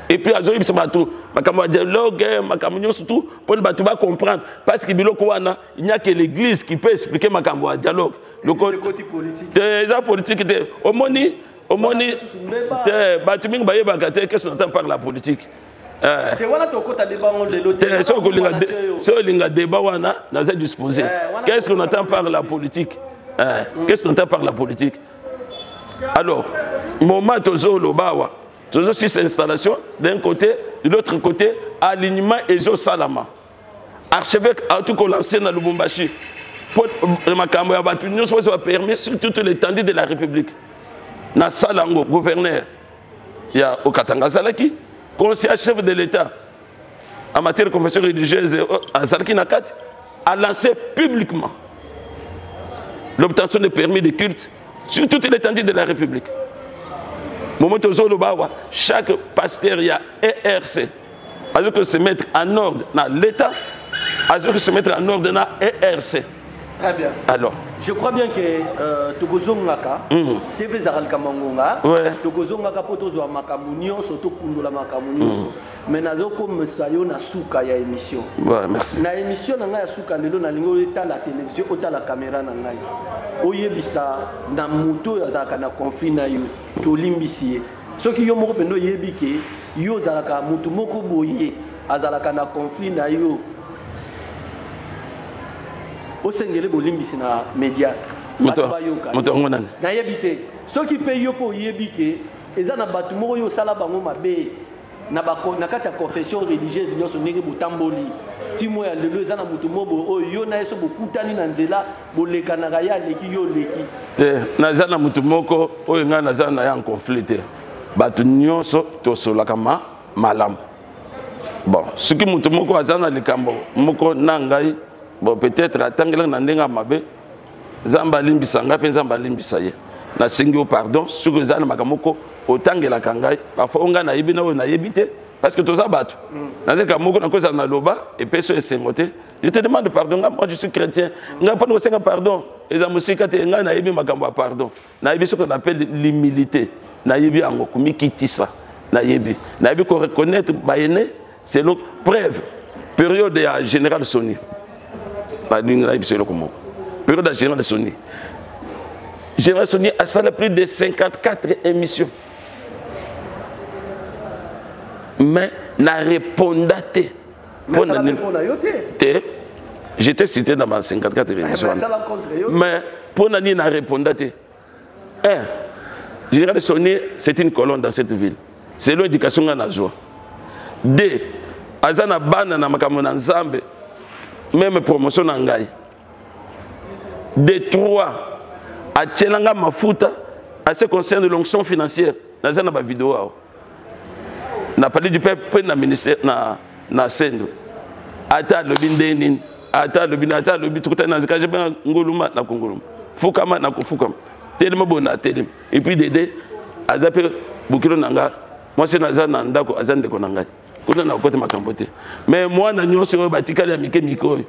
Et puis azoyebisa bato makambo ya dialogue, makambo nyonso tu mpona bato bacomprendre, parce que biloko wana, il n'y a que l'église qui peut expliquer makambo ya dialogue. Eza politique te. Omoni, omoni te, bato mingi bayebaka te qu'est-ce qu'on entend par la politique. Soki olinga débat wana, naza disposé. Qu'est-ce qu'on entend par la politique? Qu'est-ce qu'on entend par la politique? Alors, moment tozoloba awa, tozosisa installation d'un côté, de l'autre côté alignement ezosalama. Archevêque auti kolancer na Lubumbashi po makambo ya bato nyonso oyo bapermis sur toute l'étendue de la République. Na sala yango, gouverneur ya Okatanga azalaki, conseiller chef de l'État en matière de confession religieuse azalaki na kati, a lancé publiquement l'obtention de permis de culte sur toute l'étendue de la République. Moment tozoloba awa, chaque pasteur ya ERC azoki se mettre en ordre na l'État, azoki se mettre en ordre na ERC. Très bien. Alors, je crois bien que tokozongaka. TV ezalaka likambo ya ngonga. Tokozongaka mpo tozwa makambo nyonso, tokundola makambo nyonso. Mais nazokomisa yo na suka ya émission. Ouais, merci. Na émission na ngai ya suka lelo, nalingi otala télévision, otala caméra na ngai, oyebisa na moto oyo azalaka na conflit na yo ke olimbisi ye. Soki yo moko mpenza oyebi ke yo ozalaka motu moko boye azalaka na conflit na yo, osengeli bolimbisi na média, bato bayoka. Moto yango nani? Nayebi te. Soki mpe yo mpo oyebi ke eza na bato moko oyo osala bango mabe na kati ya confession religieuse nyonso, ndenge botamboli timo ya lelo, eza na motu moko boye oyo yo na ye so bokutani na nzela, bolekanaka, ye aleki, yo oleki. Te, naza na motu moko oyo ngai naza na ye en conflit te. Bato nyonso tosolaka ma malamu. Bon, soki motu moko aza na likambo moko na ngai Bon, peut-être atangelaki na ndenge ya mabe. Nzambe alimbisa ngai mpe Nzambe alimbisa ye. Nasengi yo pardon soki eza na makambo moko otangelaka ngai, parfois oyo ngai nayebi na oyo nayebi te, parce que toza bato. Nazalaka moko nakozala na loba epesi oyo esengo te. Je te demande pardon, ngai moi je suis chrétien. Ngai mpona kosenga pardon eza mosika te, ngai nayebi makambo ya pardon. Nayebi soki on appelle l'humilité, nayebi yango komikitisa, nayebi. Nayebi ko reconnaître ba aînés, c'est le preuve. Période ya général Sony. Nalingi nayebi so eloko moko. Période ya général Sony. Général Sony asala plus de 54 émissions. Mais na réponda te. Pona nini? Te. J'étais cité dans ma 54 émissions. Mais pona nini na réponda te? Un, Général Sony, c'est une colonne dans cette ville. C'est l'éducation nga nazwa. Deux, aza na bana na makambo na Nzambe, même promotion na ngai. De trois, atielanga mafuta à ce concerne l'onction financière. Naza na ba vidéo awa. Na parler du peuple na ministère na na sendo. Ata alobi nde nini? Ata alobi na ata alobi tukutana na zikaje benga nguluma na konguluma. Fukama na kofukama. Telema boye na telema. Et puis Dede aza pe bokilo na nga. Mwasi naza na ndako aza ndeko na ngai. Kuna na kokota makambo te. Mais mwana nyonso oyo batikali ya mike mike oyo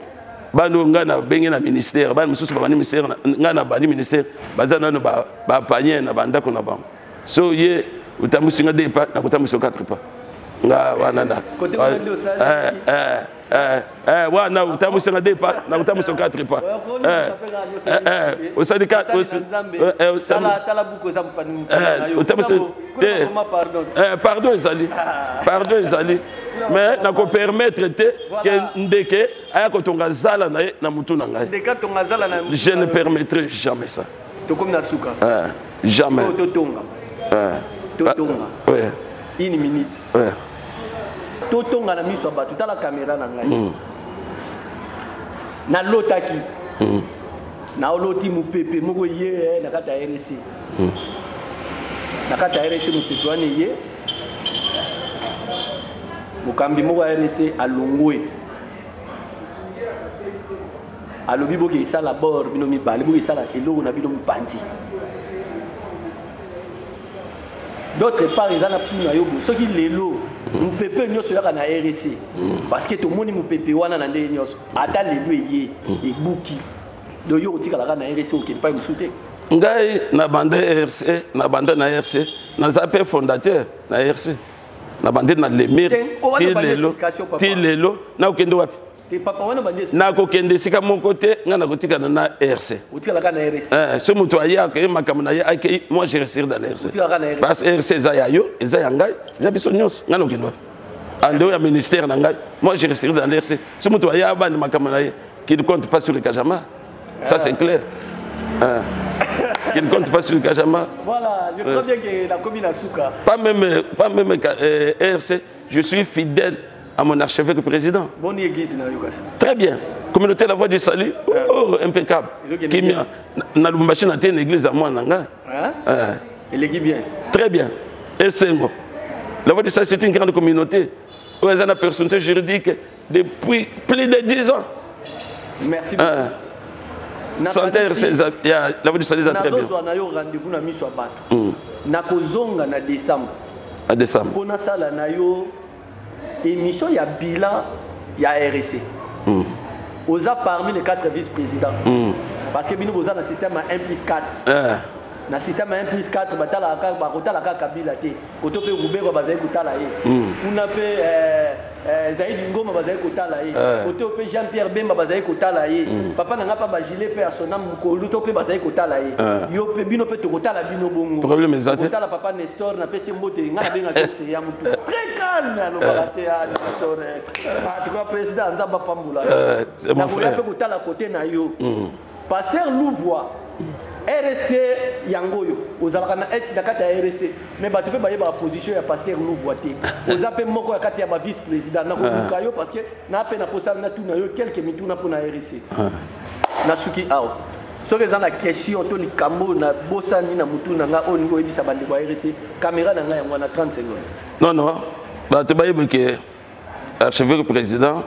bana oyo ngai nabenge na ministère, bana mosusu babandi ministère, ngai nabandi ministère, baza nano ba panier na bandako na bango. So ye otambwisi nga deux pas, nakotambwisa yo quatre pas. Nga wana na. Côté wana nde osali. Wana otambwisi nga deux pas, nakotambwisa yo quatre pas. Osali ka, osali. Tala buku eza mopani na yo. Otambwisi te. Pardon ezali. Pardon ezali. Mais nako permettre te que ndeke aya kotonga zala na ye na mutu na ngai. Ndeke atonga zala na Je ne permettrai jamais ça. Tokomi na suka. Jamais. Sikoyo totonga. Totonga. Ouais. Une minute. Ouais. Totonga na miso ya bato, tala caméra na ngai. Nalotaki. Naoloti mopepe moko ye na kati ya RC. Na kati ya RC mopepe wana ye. Mokambi moko ya RC alongwe. Alobi boke esala bord bino mibale, boke esala eloko na bino mopanzi. D'autre part, eza na tuna yo boye. Soki lelo mopepe nyonso oyaka na RC, parce que tomoni mopepe wana na ndenge nyonso, ata lelo eye ebuki. Donc yo otikalaka na RC okende pa mosusu te. Ngai na banda RC, na banda na RC, naza pe fondateur na RC. Na bande na Lemire, Te, oyo wana ti bande lelo, explication, papa. ti lelo, na okende wapi? Te, papa, wana bande explication. Nakokende esika moko te, ngai nakotikala na RC. Otikalaka na RC. So moto aye akei makambo na ye, akei, moi je resterai dans l'R C. Otikalaka na RC. Parce que RC eza ya yo, eza ya ngai, eza biso nyonso, ngai nakokende wapi? En dehors ya ministère na ngai, moi je resterai dans l'R C. So moto aye abandi makambo na ye, qu'il compte pas sur le Kajama. Ça c'est clair. Qu'il ne compte pas sur le Kajama. Voilà, je crois bien que la commune a souka. Pas même RC, je suis fidèle à mon archevêque président. Bonne église, na yo kasi. Très bien. Communauté La Voix du Salut, oh, impeccable. Et donc, il est Kimia. bien. Na Lubumbashi, na une église à moi, nanga. Hein? Elle est bien. Très bien. Et c'est bon. La Voix du Salut, c'est une grande communauté. Où ils ont la personnalité juridique depuis plus de 10 ans. Merci beaucoup. Na Santé, Paris, c'est ça. Il y a la Voix du Salut, c'est très bien. Nazo na yo rendez-vous na miso ya bato. Na kozonga na décembre. À décembre. Pona sala na yo émission ya bilan ya RC. Oza parmi les 4 vice-présidents. Parce que bino boza na système à 1 plus 4. Na système à 1 plus 4, batala ka, ba kotala ka Kabila te. Koto pe Ruberwa bazali kotala ye. Kuna pe Zaïd Ngoma bazali kotala ye. Koto pe Jean-Pierre Bemba bazali kotala ye. Papa na nga pa ba gilet pe asona mukolu to pe bazali kotala ye. Yo pe bino pe tokotala bino bongo. Problème eza te. Kotala papa Nestor na pesi mbote nga na benga to se ya mutu. Très calme alobaka te, ah, Nestor. Ah, tu vois président Nzamba pambola. C'est mon Na koya frère. pe kotala côté na yo. Pasteur Louvois. RC yangoyo ozalaka na na kati ya RC mais bato pe bayeba position ya pasteur Louvois te. Oza pe moko ya kati ya ba vice président na koluka yo parce que na pe na posa na tuna yo quelques mituna pona RC. Na suki awa. Soki eza na question to likambo na bosani na mutu na nga oyo ningo oyebisa bandeko ya RC, caméra na nga yango wana 30 secondes. Non non, bato bayeba ke archevêque président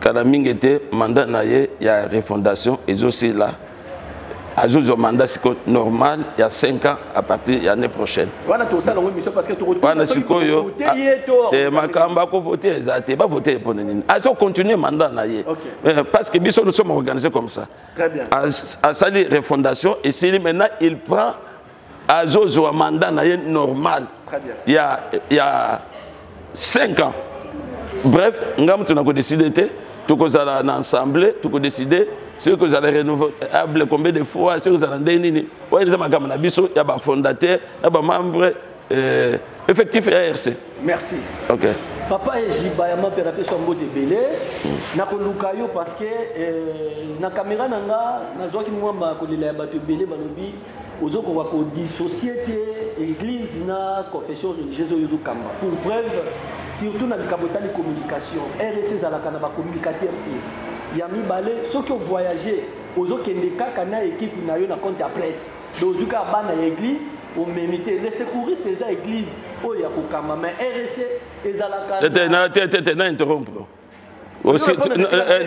Kala mingi te, mandat na ye ya refondation ezosila. Azozwa mandat sikoyo normal ya 5 ans à partir ya année prochaine. Wana tosala yango émission parce que wana sikoyo eh, makambo akovote eza te. Bavote ye mpona nini? Azocontinue mandat na ye. Eh, parce que biso nous sommes organisés comme ça. Très bien. Asali refondation esili, maintenant il prend, azozwa mandat na ye normal. Très bien. Ya 5 ans. Bref, nga moto nakodeside te. Tokozala na assemblée, tokodeside soki kozala renouvelable combien de fois, soki kozala ndenge nini. Oyo eza makambo na biso ya bafondateur na bamembre effectif ya RC. Merci. Ok. Papa Ejiba ya mapera mpe so mbote ebele. Nakoluka yo parce que na caméra na nga nazwaki mwamba kolela ya bato ebele, balobi ozokoka kodissocie te église na confession religieuse oyo ozokamba. Pour preuve, surtout na likambo etali communication, RC ezalaka na bacommunicateur te. Ya mibale, soki ovoyage, ozokende kaka na équipe na yo na compte ya presse. Donc ozwi kaka bana ya église, omemi te. Les secouristes eza église oyo ya kokamba, mais RC ezalaka te. Te, te, na interrompre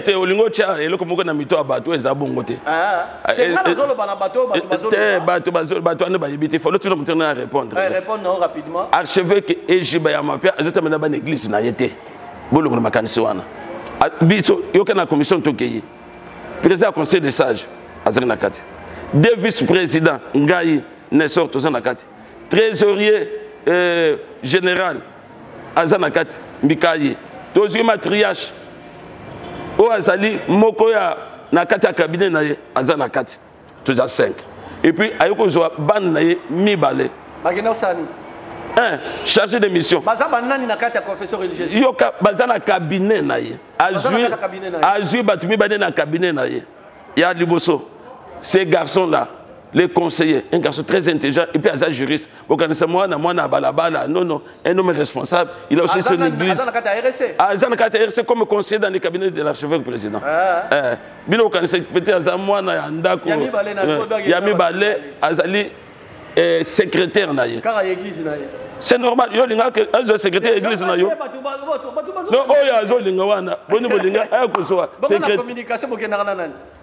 te. Olingi otya eloko moko na mito ya bato, eza bongo te. Te, bato wana bayebi te. Falo tuna moto na répondre. Archevêque Ejiba ya Mapia azotamela bana église na ye te. Bolongola makanisi wana. Biso yoka, na commission tokei, président ya conseil de sage azalaki na kati, deux vice président, ngai Nesor toza na kati, trésorier général aza na kati, Mbikaye. Tozwi matriarche oyo azali moko ya na kati ya cabinet na ye, aza na kati. Toza 5 et puis aye kozwa bana na ye mibale. Bakenda kosala nini? Un chargé de mission. Baza banani na kati ya confession religieuse? Yoka, baza na cabinet na ye. Azwi bato mibale na cabinet na ye. Ya liboso, ces garçons là, les conseillers, un garçon très intelligent et puis aza juriste. Okanisa mwana mwana balabala? Non, non, un homme responsable. Il a aussi son église. Aza na kati ya RC comme conseiller dans le cabinet de l'archevêque président. Eh, bino okanisa peut-être aza mwana ya ndako. Ya mibale azali secrétaire na ye. C'est normal. Yo olingaka azwa secrétaire église na yo? Non, oyo azolinga wana, boni bolinga aya kozwa.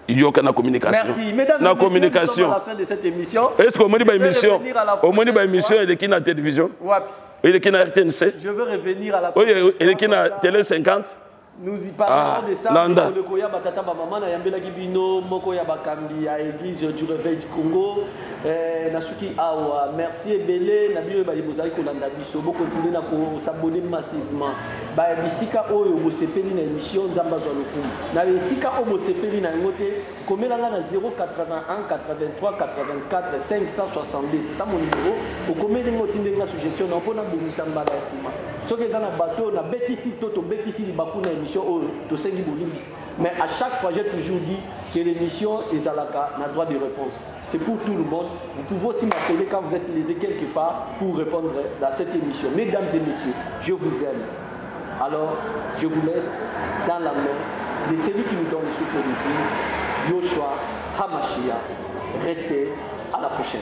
Yoka, na communication. Merci. Mesdames na communication. À la fin de cette émission. Est-ce que omoni ba émission, omoni ba émission eleki na télévision? Wapi? Eleki na RTNC? Je veux revenir à la Oyo eleki na Télé 50? Nous y parlerons de ça. Landa. Koya batata ba mama, na yambelaki bino moko ya bakambi ya Église du Réveil du Congo. Na suki awa. Merci ebele na bino baye bozali kolanda biso. Bo continuer na ko s'abonner massivement. Ba bisika oyo bosepeli na émission, Nzambe azwa lokumu. Na esika oyo bosepeli na yango te, komelanga na 081 83 84 562, c'est ça mon numéro. Okomeli ngo, otindeli nga suggestion na mpona bongisa mbala ya nsima. Soki eza na bato na betisi to tobetisi libaku na émission oyo, tosengi bolimbisi. Mais à chaque fois, j'ai toujours dit que l'émission ezalaka na droit de réponse, c'est pour tout le monde. Vous pouvez aussi m'appeler quand vous êtes lésé quelque part pour répondre dans cette émission. Mesdames et messieurs, je vous aime. Alors je vous laisse dans la main de celui qui nous donne le souffle de vie, Yoshua Hamashia. Restez, à la prochaine.